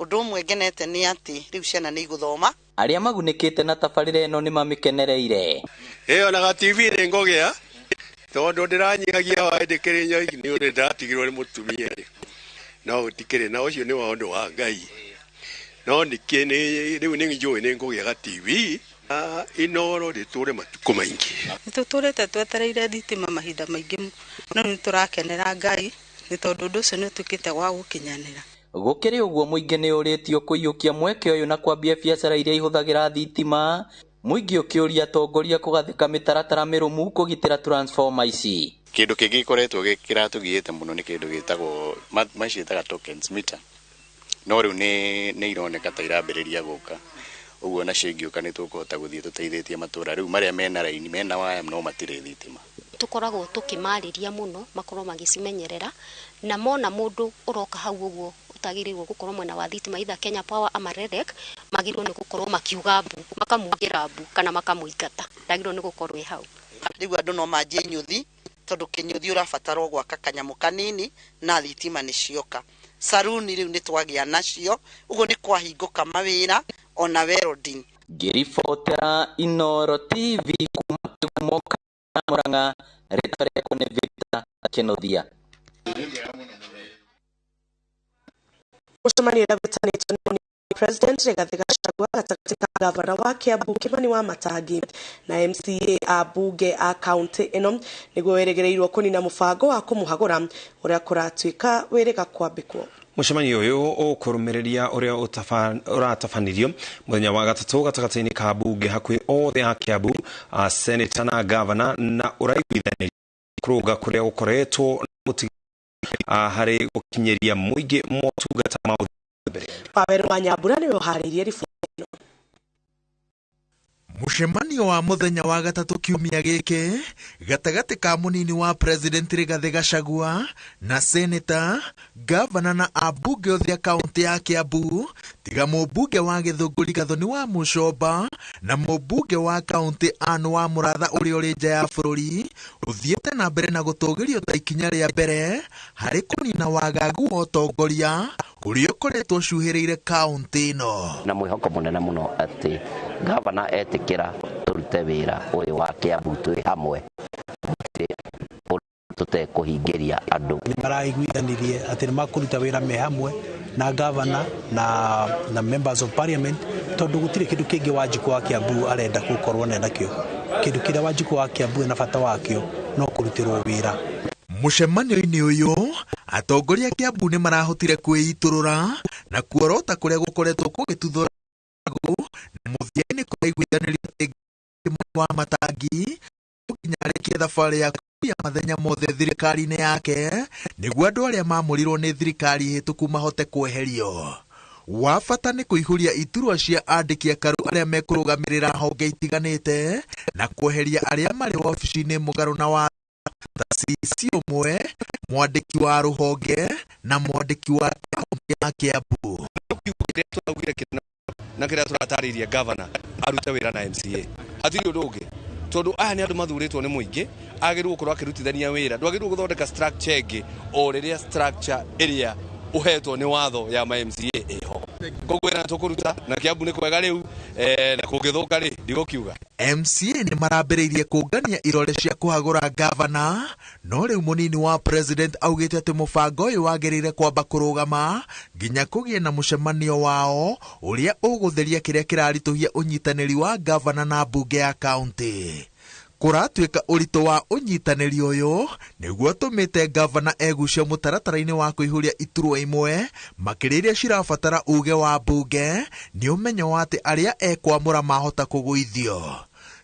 Ũndũ ũmwe ngenete nĩ atĩ rĩu ciana nĩ igũthoma. Arĩa magunĩkĩte na tabarĩra ĩno nĩ mamĩkenereire. Ĩyo na ga TV nĩ ngũgĩa tondũ ndĩranyihagia hwaĩ ndĩkĩrĩ nyoiki nĩ ũndũ ndĩratigirwo nĩ mũtumia rĩ, no gũtikĩrĩ na ũcio nĩ wa ũndũ wa Ngai, no nĩkĩ rĩu nĩ njũĩ nĩ ngũgĩa ga TV Inoro rĩtũre matukũ maingĩ. Nĩ tũtũrĩte twetereire thitima mahinda maingĩ, no nĩ tũrakenera Ngai nĩ tondũ ũndũ ũcio nĩ ũtuĩkĩte wa gũkinyanĩra. Gũkĩrĩ ũguo, mũingĩ nĩ ũrĩtio kũiyũkia mweke ũyũ na kwambia biacara iria ihũthagĩra thitima, mũingĩ ũkĩũria atongoria kũgathĩka mĩtaratara mĩrũmu kũgitĩra transformer ici. Kĩndũ kĩngĩ gĩkoretwo kĩratũgiĩte mũno nĩ kĩndũ gĩtagwo maciĩtaga tokens meter, no rĩu nĩ ironeka ta irambĩrĩria gũka. Ũguo nacio ingĩũka nĩ tũkũhota gũthiĩ tũteithĩtie matũra rĩu marĩa mena raini, mena waya no matirĩ thitima. Tũkoragwo tũkĩmarĩria mũno makorwo magĩcimenyerera, na mona mũndũ ũroka hau ũguo ũtagĩrĩirwo gũkorwo mwena wa thitima, either Kenya Power ama REREC, magĩrĩirwo nĩ gũkorwo makiuga mbu, makamugĩra mbu kana makamũingata, ndagĩrĩirwo nĩ gũkorwo ĩ hau. Rĩu andũ no manjie inyuthi tondũ kĩnyuthi ũrabatarwo gwaka kanyamũ kanini na thitima nĩ cioka. Saruni rĩu nĩ twagĩa nacio, ũguo nĩ kwahingũka mawĩra ona welding. Ngĩribotera Inoro TV kuma Kĩgumo Murang'a, rĩtwa rĩakwa nĩ Victor Kĩnuthia. Mũcemanio ũrĩa wĩtanĩtio nĩ President Rigathi Gachagua gatagatĩ ka gavana wa Kiambu Kimani Wamatangi na MCA a bunge a kaunti ĩno nĩguo wĩrĩgĩrĩirwo kũnina mũbango wa kũmũhagũra ũrĩa kũratuĩka wĩrĩga kwambĩkwo. Mũcemanio ũyũ ũkũrũmĩrĩria ũrĩa ũratabanirio mũthenya wa gatatũ gatagatĩ-inĩ ka bunge hakuhĩ othe a Kiambu, a seneta na gavana, na ũraiguithanĩria kũrũnga kũrĩa gũkoretwo na harĩ gũkinyĩria mũingĩ motungata ma mbere. Waweru wa Nyambura nĩwe ũharĩirie riboti ĩno. Mũcemanio wa mũthenya wa gatatũ kiumia gĩkĩ gatagatĩ ka mũnini wa President Rigathi Gachagua na seneta, gavana na ambunge othe a kaunti ya Kiambu, tiga mũmbunge wa Gĩthũngũri Gathoni wa Mũcomba na mũmbunge wa kaunti Anne wa Mũratha ũrĩa ũrĩ nja ya bũrũri, ũthiĩte na mbere na gũtũgĩrio ta ikinya rĩa mbere harĩ kũnina wagagu wa ũtongoria ũrĩa ũkoretwo ũcuhĩrĩire kaunti ĩno. Na mwĩhoko mũnene mũno atĩ gavana etĩkĩra tũrute wĩra ũyũ wa Kiambu twĩ hamwe, tũtekũhingĩria andũ. Nĩ maraiguithanirie atĩ nĩ makũruta wĩra me hamwe na gavana na members of parliament, tondũ gũtirĩ kĩndũ kĩngĩ Wanjikũ wa Kiambu arenda gũkorwo nakĩo. Kĩndũ kĩrĩa Wanjikũ wa Kiambu ena bata wakĩo no kũrutĩrwo wĩra. Mũcemanio-inĩ ũyũ atongoria a Kiambu nĩ marahotire kwĩitũrũra na kuorota kũrĩa gũkoretwo kũgĩtuthũra na mũthia-inĩ kũraiguithanĩrio atĩ Kimani wa Matangi nginya arĩkie thabarĩ ya kũhuria mathenya mothe thirikari-inĩ yake nĩguo andũ arĩa maamũrirwo nĩ thirikari hĩtũku mahote kweherio. Wa bata nĩ kũihũria iturwa cia andĩki akaru arĩa mekũrũgamĩrĩra honge itiganĩte na kweheria arĩa marĩ wabici-inĩ mũgarũ na watho ta CC ũmwe, mwandĩki wa rũhonge na mwandĩki wa kaunti ya Kiambu. Na kĩrĩa tũratarĩirie gavana arute wĩra na MCA, hatirĩ ũndũ ũngĩ, tondũ aya nĩ andũ mathurĩtwo nĩ mũingĩ, agĩrĩirwo gũkorwo akĩrutithania wĩra. Ndwagĩrĩirwo gũthondeka structure ĩngĩ o rĩrĩa structure ĩrĩa ũhetwo nĩ watho ya ma MCA ĩho. Koguo wĩra tũkũruta na Kiambu nĩ kwega rĩu, na kũngĩthũka rĩ ndigũkiuga. MCA nĩ marambĩrĩirie kũngania irore cia kũhagũra gavana, no rĩu mũnini wa president augĩte atĩ mũbango ũyũ wagĩrĩire kwamba kũrũgama nginya kũgĩe na mũcemanio wao ũrĩa ũgũtheria kĩrĩa kĩraritũhia ũnyitanĩri wa gavana na mbunge ya kaunti. Kũratuĩka ũritũ wa ũnyitanĩri ũyũ nĩguo tũmĩte gavana egucie mũtaratara-inĩ wa kũihũria iturwa imwe makĩria iria cirabatara uge wa mbunge nĩ ũmenyo wa atĩ arĩa ekwamũra mahota kũgũithio.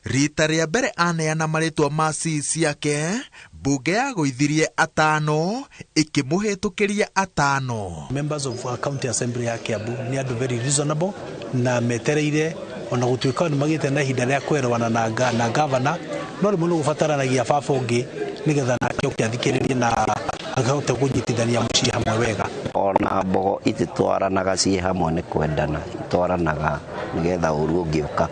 Rita rĩa mbere aneana marĩtwa ma CEC ciake, mbunge yagũithirie 5 ĩkĩmũhĩtũkĩria 5. Members of County Assembly ya Kiambu nĩ andũ very reasonable na metereire ona gũtuĩka nĩ magĩte na ihinda rĩa kwerwana na gavana, no rĩmwe nĩ gũbataranagia baba ũngĩ nĩgetha nake oke athikĩrĩrie na akahote kũnyitithania mũciĩ hamwe wega. Ona mbogo ititwaranaga ciĩ hamwe nĩ kwendana, itwaranaga nĩgetha ũru ũngĩũka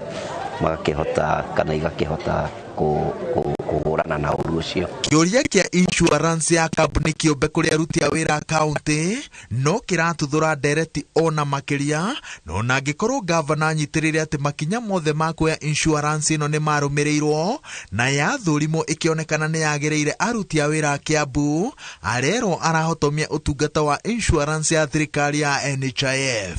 magakĩhota kana igakĩhota kũhũrana na ũru ũcio. Kĩũria kĩa insurance ya kambuni kĩũmbe kũrĩ aruti a wĩra kaunti no kĩratuthũra ndereti ona makĩria, no na angĩkorwo gavana anyitĩrĩire atĩ makinya mothe ma kuoya insurance ĩno nĩ marũmĩrĩirwo na yathũrimwo ĩkĩonekana nĩ yagĩrĩire aruti a wĩra a Kiambu, arerwo arahotomia ũtungata wa insurance ya thirikari ya NHIF.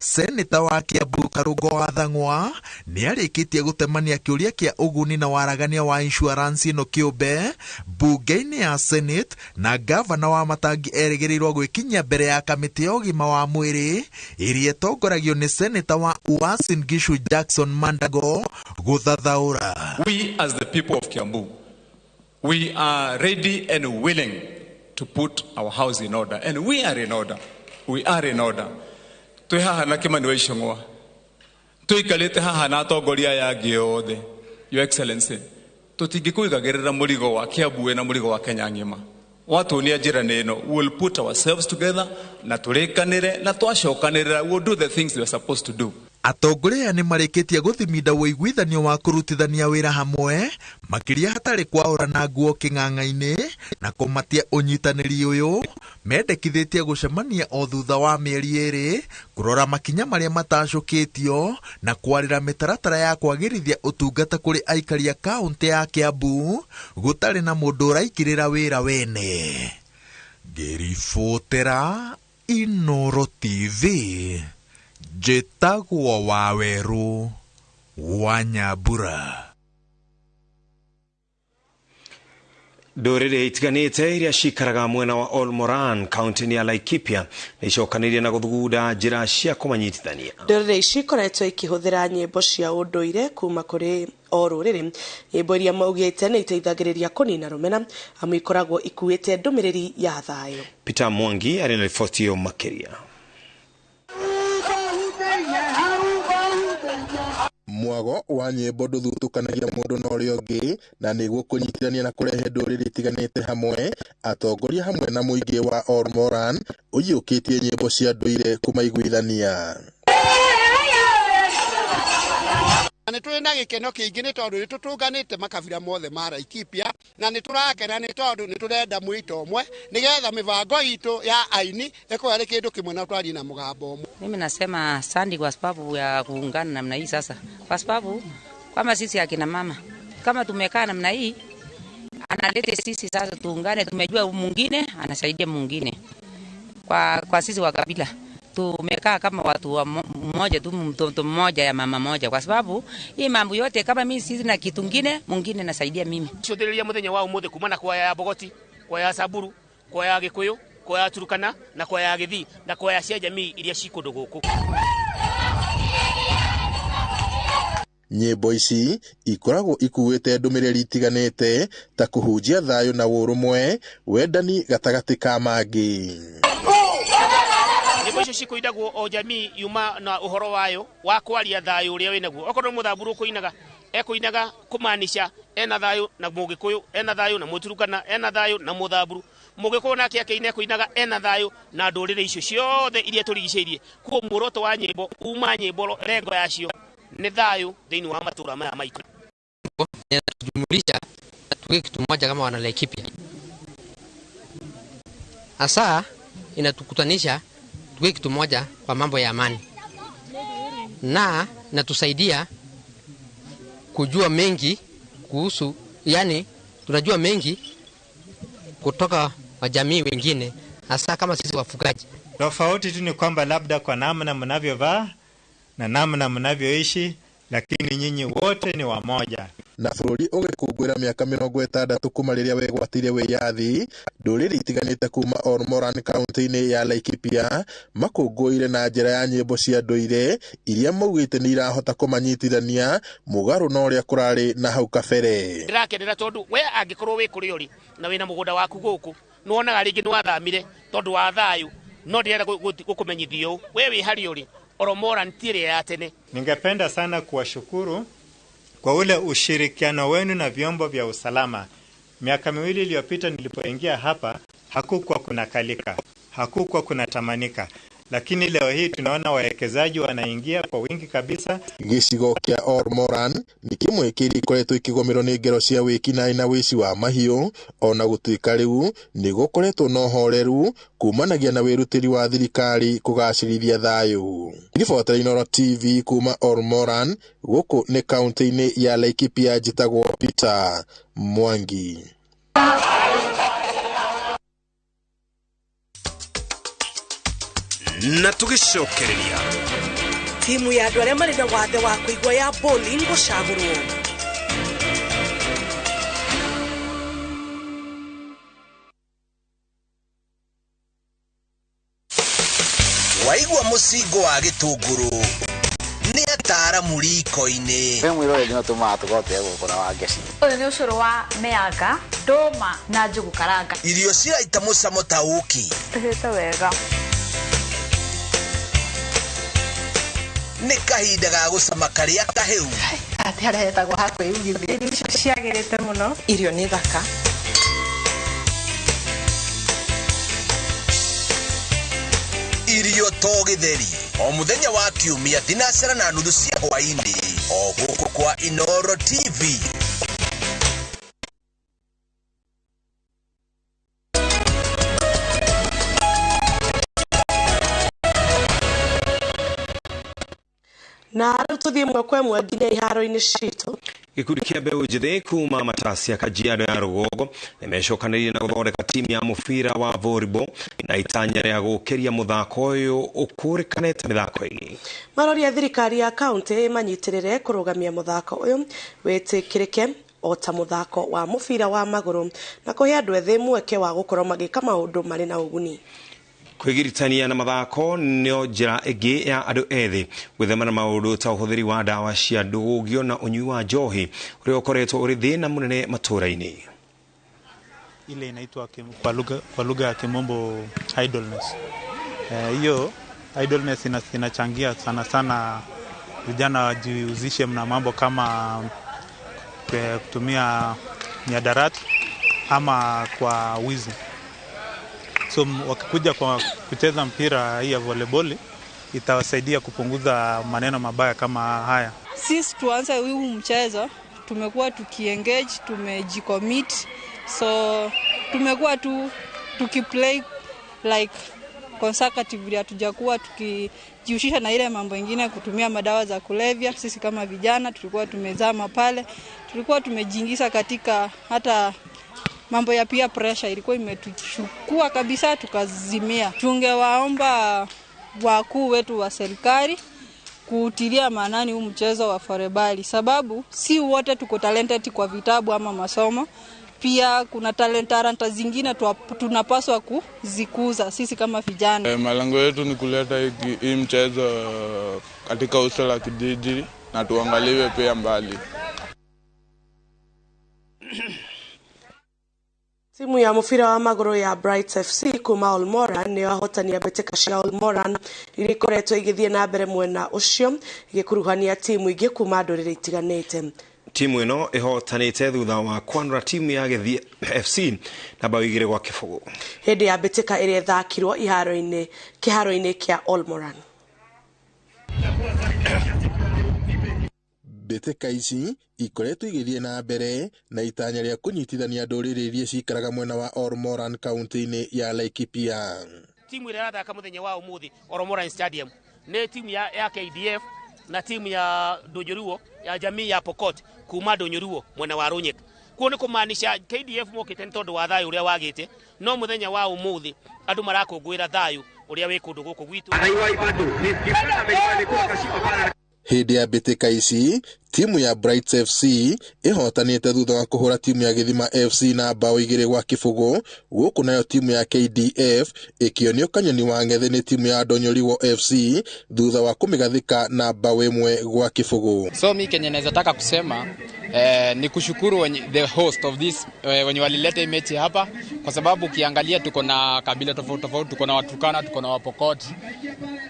Seneta wa Kiambu Karungo wa Thang'wa nĩ arĩkĩtie gũtemania kĩũria kĩa ũguni na waragania wa insurance ĩno kĩũmbe mbunge-inĩ ya Senate, na gavana wa Matangi erĩgĩrĩirwo gwĩkinyia mbere ya kamĩtĩ ya ũgima wa mwĩrĩ ĩrĩa ĩtongoragio nĩ seneta wa Uasin Gishu Jackson Mandago gũthathaũra. We as the people of Kiambu, we are ready and willing to put our house in order, and we are in order. We are in order. Twĩ haha na Kimani wa Ichung'wa, tũikarĩte haha na atongoria aya angĩ othe, Your Excellency, tũtingĩkũigagĩrĩra mũrigo wa Kiambu na mũrigo wa Kenya ng'ima. Watuonia njĩra nĩ ĩno, we will put ourselves together na tũrĩkanĩre na twacokanĩrĩra, we will do the things we are supposed to do. Atongoria aya nĩ marĩkĩtie gũthiminda ũiguithanio wa kũrutithania wĩra hamwe makĩria hatarĩ kwaũrana nguo kĩng'ang'a-inĩ na kũmatia ũnyitanĩri ũyũ mendekithĩtie gũcemania o thutha wa mĩeri 2 kũrora makinya marĩa matacũkĩtio na kwarĩra mĩtaratara ya kwagĩrithia ũtungata kũrĩ aikari a kaũntĩ ya Kiambu gũtarĩ na mũndũ ũraingĩrĩra wĩra wene. Ngĩribotera Inoro TV, njĩtagwo Wawerũ wa Nyambura. Ndũrĩrĩ itiganĩte iria cikaraga mwena wa Olmoran kaunti-inĩ ya Laikipia nĩ icokanĩirie na gũthugunda njĩra cia kũmanyitithania. Ndũrĩrĩ ici ikoretwo ikĩhũthĩra nyĩmbo cia ũndũire kuma kũrĩ o rũrĩrĩ. Nyĩmbo iria maugĩte nĩ iteithagĩrĩria kũnina rũmena amu ikoragwo ikuĩte ndũmĩrĩri ya thayũ. Peter Mwangi arĩ na riboti ĩyo makĩria. Mwago wa nyĩmbo ndũthutũkanagia mũndũ na ũrĩa ũngĩ, na nĩguo kũnyitithania na kũrehe ndũrĩrĩ itiganĩte hamwe, atongoria hamwe na mũingĩ wa Olmoran ũiyũkĩtie nyĩmbo cia ndũire kũmaiguithania. Nĩ tũrĩ na gĩkeno kĩingĩ nĩ tondũ nĩ tũtũnganĩte makabira mothe ma Laikipia, na nĩ tũrakena nĩ tondũ nĩ tũrenda mwĩto ũmwe nĩgetha mĩbango itũ ya aini ĩkorwo ĩrĩ kĩndũ kĩmwe na twarie na mũgambo ũmwe. Mimi nasema asante kwa sababu ya kuungana namna hii sasa, kwa sababu kama sisi akina mama kama tumekaa namna hii, analete sisi sasa tuungane, tumejua mwingine anasaidia mwingine. Kwa sisi wa kabila tumekaa kama watu wa mmoja tu, mtoto mmoja ya mama moja, kwa sababu hii mambo yote kama mimi sisi na kitu kingine mwingine nasaidia mimi. Cũthĩrĩria mũthenya wa ũmũthĩ kumana kwa ya Bogoti, kwa ya Samburu, kwa ya Gĩkũyũ, kwa ya Turkana na kwa ya Gĩthii na kwa ya cia jamii iria ci kũndũ gũkũ. Nyĩmbo ici ikoragwo ikuĩte ndũmĩrĩri itiganĩte ta kũhunjia thayũ na ũrũmwe, wendani gatagatĩ ka mangĩ. Nyĩmbo icio cikũinagwo o jamii yuma na ũhoro wayo wa kwaria thayũ ũrĩa wĩnaguo. Okorwo Mũthamburu ũkũinaga, ekũinaga kũmaanisha ena thayũ na Mũgĩkũyũ, ena thayũ na Mũturukana, ena thayũ na Mũthamburu. Mũgĩkũyũ nake akĩina ekũinaga ena thayũ na ndũrĩrĩ icio ciothe iria tũrigicĩirie. Koguo muoroto wa nyĩmbo uma nyĩmbo rengo yacio nĩ thayũ thĩinĩ wa matũra maya maitũ. Inatujumulisha tuwe kitu moja kama wana Laikipia. Hasa inatukutanisha tuwe kitu moja kwa mambo ya amani, na natusaidia kujua mengi kuhusu, yani tunajua mengi kutoka wa jamii wengine, hasa kama sisi wafugaji. Tofauti tu ni kwamba labda kwa namna mnavyovaa na namna mnavyoishi, lakini nyinyi wote ni wamoja. Na bũrũri ũgĩkũngũĩra mĩaka 60 kuma rĩrĩa wegwatĩire wĩyathi, ndũrĩrĩ itiganĩte kuma Olmoran kaunti-inĩ ya Laikipia makũngũĩire na njĩra ya nyĩmbo cia ndũire iria maugĩte nĩ irahota kũmanyitithania mũgarũ na ũrĩa kũrarĩ na hau kabere. Ndĩrakenera tondũ we angĩkorwo wĩ kũrĩa ũrĩ na wĩna mũgũnda waku gũkũ, nĩwonaga rĩngĩ nĩwathamire tondũ wa thayũ, no ndĩrenda gũkũmenyithia ũũ, we wĩ harĩa ũrĩ Olmoran ti ĩrĩa ya tene. Ningependa sana kuwashukuru kwa ule ushirikiano wenu na vyombo vya usalama. Miaka 2 iliyopita nilipoingia hapa, hakukuwa kunakalika, hakukuwa kunatamanika. Lakini leo hii tunaona wawekezaji wanaingia kwa wingi kabisa. Gĩcigo kĩa Olmoran nĩ kĩmwe kĩrĩa ikoretwo ikĩgũmĩrwo nĩ ngero cia wĩkinaĩ na wĩici wa mahiũ, ona gũtuĩka rĩu nĩ gũkoretwo na ũhoreru kumanagia na wĩrutĩri wa thirikari kũgacĩrithia thayũ. Ribota Inooro TV kuma Olmoran, gũkũ nĩ kaunti-inĩ ya Laikipia, njĩtagwo Peter Mwangi. Na tũgĩcokereria timu ya andũ arĩa marĩ na wathe wa kũigua ya bowling gũcagũrwo. Waigua mũcingo wa gĩtũngũrũ nĩ ataaramu riko-inĩ. Kwĩ mwĩroreri no tũmaga tũgote gũkũ na Wangeci. Ũyũ nĩ ũcũrũ wa mĩanga, ndũma na njũgũ karanga. Irio ciraita mũcamo ta ũkĩ. Tũhĩte wega. Nĩ kahinda ga gũcama karĩa kahĩu. Atĩ harĩa hetagwo ha kwĩugithia. Irio icio ciagĩrĩte mũno. Irio nĩ thaka. Irio to gĩtheri o mũthenya wa kiumia 9:30 cia hwaĩ-inĩ o gũkũ kwa Inooro TV. Na rĩu tũthiĩ ĩmwe kwa ĩmwe nginya iharo-inĩ citũ. Gĩkundi kĩa mbeũ njĩthĩ kuma Matasia Kajiado ya rũgongo nĩmecokanĩrĩire na gũthondeka timu ya mũbira wa volleyball na itanya rĩa gũkĩria mũthako ũyũ ũkũrĩkane ta mĩthako ĩngĩ. Maroria thirikari ya kaunti ĩmanyitĩrĩre kũrũgamia mũthako ũyũ wĩtĩkĩrĩke o ta mũthako wa mũbira wa magũrũ na kũhe andũ ethĩ mweke wa gũkorwo magĩka maũndũ marĩ na ũguni. Kwĩgiritania na mathako nĩyo njĩra ĩngĩ ya andũ ethĩ gwĩthema na maũndũ ta ũhũthĩri wa ndawa cia ndũgũgio na ũnyui wa njohi ũrĩa ũkoretwo ũrĩ thĩna mũnene matũũra-inĩ. Ile inaitwa kwa lugha ya kimombo idleness. Hiyo idleness inachangia sana sana vijana wajihusishe na mambo kama kutumia mihadarati ama kwa wizi. So wakikuja kwa kucheza mpira hii ya volleyball itawasaidia kupunguza maneno mabaya kama haya. Sisi tuanze huu mchezo tumekuwa tukiengage, tumejicommit, so tumekuwa tu tukiplay like consecutively, hatujakuwa tukijihusisha na ile mambo mengine kutumia madawa za kulevya. Sisi kama vijana tulikuwa tumezama pale, tulikuwa tumejiingiza katika hata mambo ya peer pressure ilikuwa imetuchukua kabisa tukazimia. Tungewaomba wakuu wetu wa serikali kutilia maanani huu mchezo wa volleyball, sababu si wote tuko talented kwa vitabu ama masomo. Pia kuna talenta zingine tunapaswa kuzikuza sisi kama vijana. Malengo yetu ni kuleta hii mchezo katika uso la kijiji na tuangaliwe pia mbali. Timu ya mũbira wa magũrũ ya Bright FC kuma Olmoran nĩyo ahotani a mbĩtĩka cia Olmoran iria ikoretwo igĩthiĩ na mbere mwena ũcio igĩkuruhania timu ingĩ kuma ndũrĩrĩ itiganĩte. Timu ĩno ĩhotanĩte thutha wa kwanũra timu ya Gĩthiĩ FC na bao 2-0 hĩndĩ ya mbĩtĩka ĩrĩa ĩthakirwo kĩharo-inĩ kĩa Olmoran. Mbĩtĩka ici ikoretwo igĩthiĩ na mbere na itanya rĩa kũnyitithania ndũrĩrĩ iria cikaraga mwena wa Olmoran kaunti-inĩ ya Laikipia. Timu ĩrĩa ĩrathaka mũthenya wa ũmũthĩ Oromoran Stadium nĩ timu ya KDF na timu ya Ndũnyũruo ya jamii ya Pokot kuma Ndũnyũruo mwena wa Rũnyek. Kuo nĩ kũmaanisha KDF mokĩte nĩ tondũ wa thayũ ũrĩa wagĩte, no mũthenya wa ũmũthĩ andũ marakũngũĩra thayũ ũrĩa wĩ kũndũ gũkũ gwitũ. Hĩndĩ ya mbĩtĩka ici, timu ya Brights FC ĩhotanĩte thutha wa kũhũra timu ya Gĩthima FC na bao 2-0, gũkũ nayo timu ya KDF ĩkĩonio kanyoni wa ng'ethe nĩ timu ya Ndonyoriwo FC thutha wa kũmĩgathĩka na bao 1-0. So mi kenye naweza taka kusema ni kushukuru the host of this wenye walileta mechi hapa, kwa sababu ukiangalia tuko na kabila tofauti tofauti, tuko na Waturkana, tuko na Wapokot.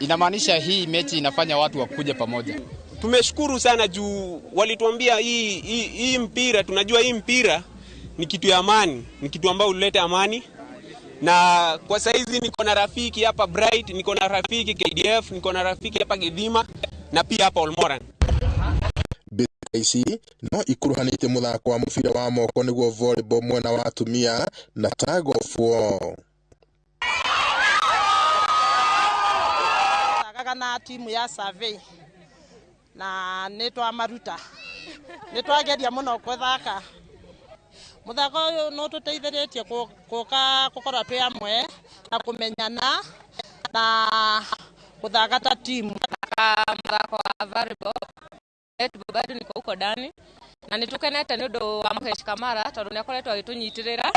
Inamaanisha hii mechi inafanya watu wakuja pamoja. Tumeshukuru sana juu walituambia hii mpira, tunajua hii mpira ni kitu ya amani, ni kitu ambayo huleta amani. Na kwa saizi niko na rafiki hapa Bright, niko na rafiki KDF, niko na rafiki hapa Githima na pia hapa Olmoran. Ici no ikuruhanĩtie mũthako wa mũbira wa moko nĩguo volleyball mwena wa atumia na tug of war. Thakaga na timu ya Survey na nĩ twamaruta, nĩ twageria mũno gũthaka. Mũthako ũyũ no tũteithĩrĩtie gũka gũkorwo twĩ amwe na kũmenyana na gũthaka ta timu. Mũthako wa volleyball bado niko huko ndani na nitukenete ni undu wa Mukesh Kamara tondu ni akoretwo agitunyitirira.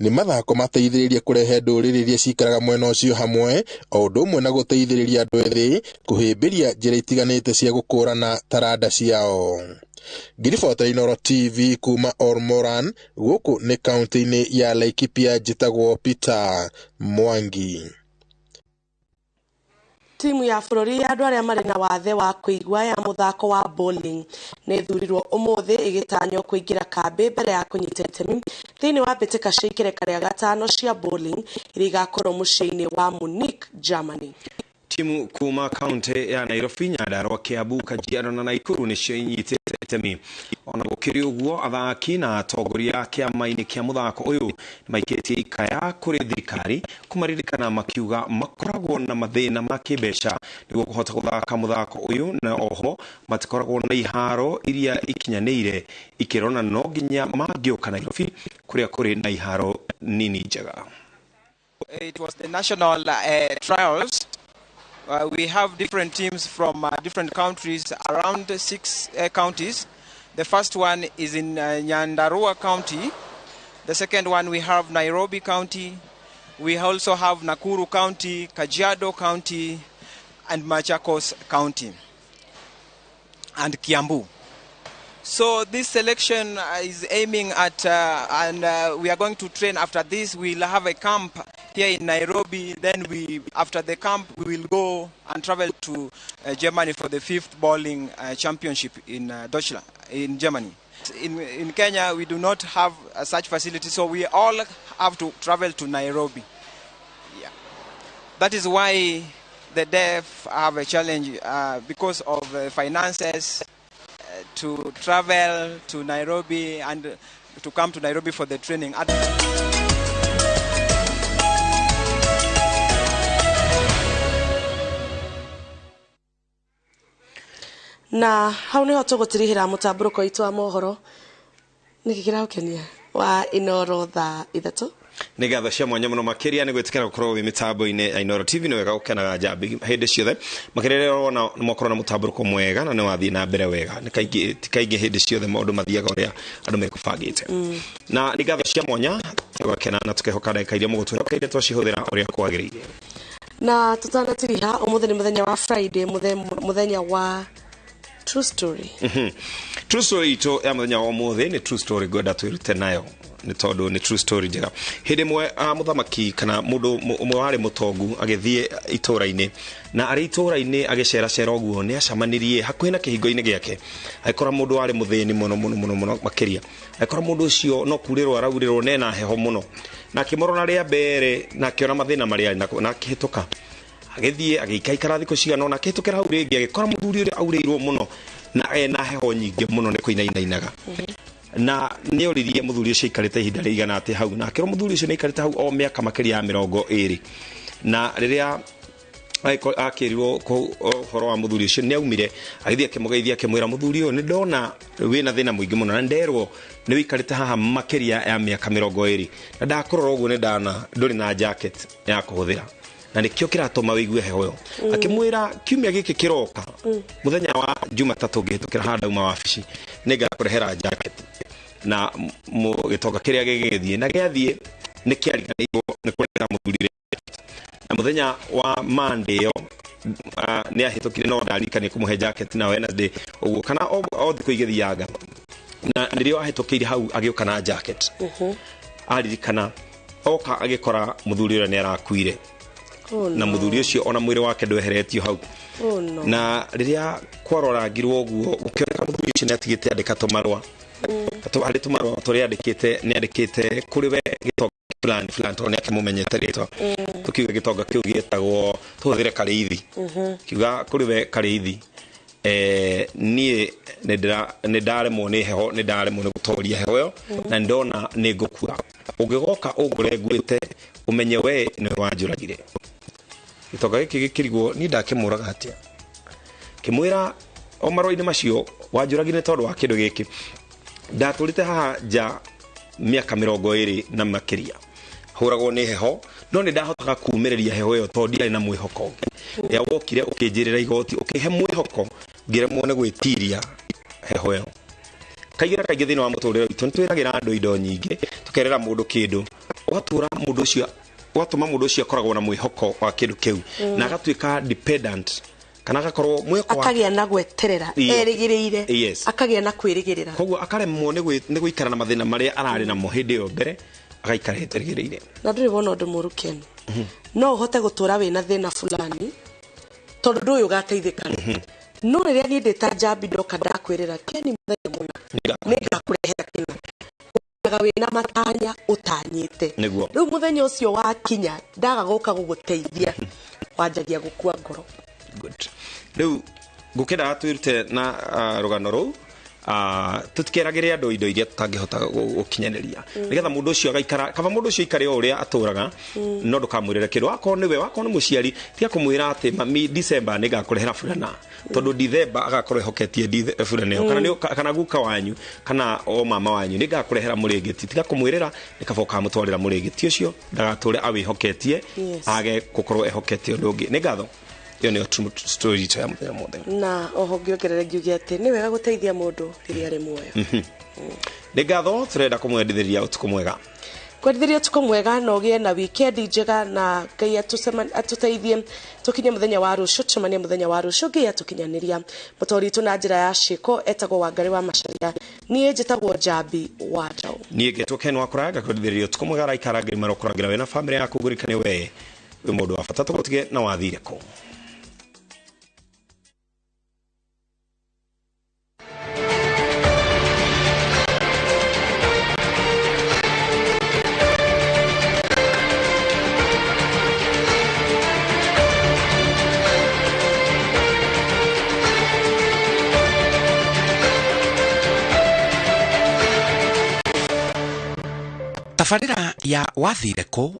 Nĩ mathako mateithĩrĩrie kũrehe ndũrĩrĩ iria cikaraga mwena ũcio hamwe, o ũndũ ũmwe na gũteithĩrĩria andũ ethĩ kũhĩmbĩria njĩra itiganĩte cia gũkũrana taranda ciao. Ngiribota Inooro TV kuma Olmoran, gũkũ nĩ kaunti-inĩ ya Laikipia, njĩtagwo Peter Mwangi. Timu ya bũrũri ya andũ arĩa marĩ na wathe wa kũigua ya mũthako wa bowling nĩ ĩthurirwo ũmũthĩ ĩgĩtanywo kũingĩra kambĩ mbere ya kũnyita itemi thĩinĩ wa mbĩtĩka cia ikereka rĩa gatano cia bowling iria igakorwo mũciĩ-inĩ wa Munich, Germany. Timu kuma kaunti ya Nairobi, Nyandarua, Kiambu, Kajiado na Nakuru nĩcio inyitĩte itemi. Ona gũkĩrĩ ũguo, athaki na atongoria kĩama-inĩ kĩa mũthako ũyũ nĩmaikĩtie ikaya kũrĩ thirikari kũmaririkana makiuga makoragwo na mathĩna ma kĩmbeca nĩguo kũhota gũthaka mũthako ũyũ, na oho matikoragwo na iharo iria ikinyanĩire ikĩro na no nginya mangĩũka Nairobi kũrĩa kũrĩ na iharo nini njega. It was the national trials. We have different teams from different countries, around 6 counties. The first one is in Nyandarua County. The second one we have Nairobi County. We also have Nakuru County, Kajiado County, and Machakos County, and Kiambu. So this selection is aiming at, and we are going to train after this. We'll have a camp here in Nairobi. Then after the camp, we will go and travel to Germany for the 5th bowling championship in Deutschland, in Germany. In Kenya, we do not have such facility, so we all have to travel to Nairobi. Yeah. That is why the deaf have a challenge because of finances to travel to Nairobi and to come to Nairobi for the training. Na hau niho tũgũtirihĩra mũtambũrũko witũ wa mohoro nĩkĩ kĩragũkenia wa Inooro thaa 3. Nĩ ngatho cia mwanya mũno makĩria nĩ gwĩtĩkĩra gũkorwo wĩ mĩtambo-inĩ ya Inooro TV. Nĩ wega gũkenaga njambi hĩndĩ ciothe makĩria rĩrĩa ũrona mwakorwo na mũtambũrũko mwega na nĩ wathiĩ na mbere wega. Nĩ kaingĩ ti kaingĩ hĩndĩ ciothe maũndũ mathiaga ũrĩa andũ mekũbangĩte. Na nĩ ngatho cia mwanya tũgakena na tũkehoka ndagĩka iria mũgũtũhe twacihũthĩra ũrĩa kwagĩrĩire. Na tũtanatiriha ũmũthĩ nĩ mũthenya wa Friday, mũthenya wa True story. True story ito ya muthenya wa umuthi ni true story ngwenda twirute nayo ni tondu ni true story njega. Hindi imwe muthamaki kana mundu umwe wari mutongu agithie itura-ini na ari itura-ini agicera-cera uguo ni acamanirie hakuhi na kihingo-ini giake agikora mundu wari muthini muno muno muno muno makiria agikora mundu ucio no kurirwo araurirwo nena heho muno na akimurora ria mbere na akiona mathina maria na akihituka agithie agikaikara thikũ cigana ona akihĩtũkĩra hau rĩngĩ agĩkora mũthuri ũrĩa aurĩirwo mũno na ena heho nyingĩ mũno nĩ kũinainainaga. Na nĩ oririe mũthuri ũcio aikarĩte ihinda rĩigana atĩ hau, na akĩrwo mũthuri ũcio nĩ aikarĩte hau o mĩaka makĩria ya 20. Na rĩrĩa akĩrirwo ũhoro wa mũthuri ũcio nĩ aumire agĩthiĩ akĩmũgeithia akĩmwĩra mũthuri ũyũ nĩ ndona wĩna thĩna mũingĩ mũno na nderwo nĩ wĩikarĩte haha makĩria ya mĩaka 20 na ndakũrora ũguo nĩ ndana ndũrĩ na jacket ya kũhũthĩra na nĩkĩo kĩratũma wĩigue heho ĩyo. Akĩmwĩra kiumia gĩkĩ kĩroka mũthenya wa Jumatatũ ngĩhĩtũkĩra haha ndauma wabici nĩngakũrehera jacket. Na gĩtonga kĩrĩa gĩgĩthiĩ na gĩathiĩ nĩ kĩariganĩirwo nĩ kũrehera mũthuri. Na mũthenya wa Monday ĩyo nĩ ahĩtũkire no ndarikanie kũmũhe jacket na Wednesday ũguo kana o thikũ igĩthianga. Na nĩrĩo ahĩtũkĩire hau agĩũka na jacket. Aririkana oka agĩkora mũthuri ũrĩa nĩ arakuire. Na mũthuri ũcio ona mwĩrĩ wake ndweheretio hau. Na rĩrĩa kwarorangirwo ũguo gũkĩoneka mũthuri ũcio nĩ atigĩte andĩka tũmarũa. Harĩ tũmarũa tũrĩa andĩkĩte nĩ andĩkĩte kũrĩ we gĩtonga fulani fulani tondũ nĩ akĩmũmenyete rĩtwa. Tũkiuga gĩtonga kĩu gĩetagwo tũhũthĩre Karĩithi. Kiuga kũrĩ we Karĩithi niĩ nĩ ndaremwo nĩ heho, nĩ ndaremwo nĩ gũtoria heho ĩyo na ndona nĩ ngũkua. Ũngĩgoka ũngũre nguĩte ũmenye we nĩwe wanjũragire. Gĩtonga gĩkĩ gĩkĩrigwo niĩ ndakĩmũraga atĩa. Kĩmwĩra o marũa-inĩ macio wanjũragire tondũ wa kĩndũ gĩkĩ. Ndatũrĩte haha nja mĩaka 20 na makĩria. Hũragwo nĩ heho no nĩ ndahotaga kumĩrĩria heho ĩyo tondũ ndiarĩ na mwĩhoko. Rĩrĩa wokire ũkĩnjĩrĩra igoti ũkĩhe mwĩhoko ngĩremwo nĩ gwĩtiria heho ĩyo. Kaingĩ na kaingĩ thĩinĩ wa mũtũrĩre witũ nĩ twĩragĩra andũ indo nyingĩ tũkerera mũndũ kĩndũ ũgatũra mũndũ ũcio ũgatũma mũndũ ũcio akoragwo na mwĩhoko wa kĩndũ kĩu na agatuĩka dependent kana agakorwo mwĩhoko wake akagĩa na gweterera erĩgĩrĩire akagĩa na kwĩrĩgĩrĩra koguo akaremwo nĩ gũikara na mathĩna marĩa ararĩ namo hĩndĩ ĩyo mbere agaikara eterĩgĩrĩire. Na ndũrĩ wona ũndũ mũru Ken, no ũhote gũtũra wĩna thĩna fulani tondũ ndũĩ ũgateithĩka rĩ. No rĩrĩa niĩ ndĩ ta Njambi ndoka ndakwĩrĩra Ken mũthenya mũna nĩngakũrehera kĩna ũgaga wĩna matanya ũtanyĩte. Rĩu mũthenya ũcio wakinya ndaga gũka gũgũteithia wanjagia gũkua ngoro. Good. Rĩu ngũkĩendaga twĩrute na rũgano rũu tũtikeragĩre andũ indo iria tũtangĩhota gũkinyanĩria nĩgetha mũndũ ũcio agaikara kaba mũndũ ũcio aikare o ũrĩa atũraga no ndũkamwĩrĩre kĩndũ. Wakorwo nĩwe wakorwo nĩ mũciari tiga kũmwĩra atĩ mami December nĩngakũrehera burana tondũ December agakorwo ehoketie burana ĩyo kana guka wanyu kana o mama wanyu nĩngakũrehera mũrĩngĩti. Tiga kũmwĩrĩra nĩ kaba ũkamũtwarĩra mũrĩngĩti ũcio ndagatũre awĩhoketie age gũkorwo ehoketie ũndũ ũngĩ. Nĩ ngatho. Ĩyo nĩyo true story itũ ya mũthenya mothe. Na oho ngĩongerere ngiuge atĩ nĩ wega gũteithia mũndũ rĩrĩa arĩ muoyo. Nĩ ngatho tũrenda kũmwendithĩria ũtukũ mwega. Kwendithĩria ũtukũ mwega na ũgĩe na weekend njega na Ngai atũteithie tũkinye mũthenya wa rũciũ tũcemanie mũthenya wa rũciũ Ngai atũkinyanĩria. Mũtori witũ na njĩra ya ciĩko etagwo Wangari wa Macharia, niĩ njĩtagwo Njambi wa Njaũ. Niĩ ngetwo Ken wa Kũraya ngakwendithĩria ũtukũ mwega araikara Ngai marokũrangĩra we na bamĩrĩ yaku ngũririkane we wĩ mũndũ wa bata tũgũtige na wathire kũ. Tabarĩra ya wathire kũ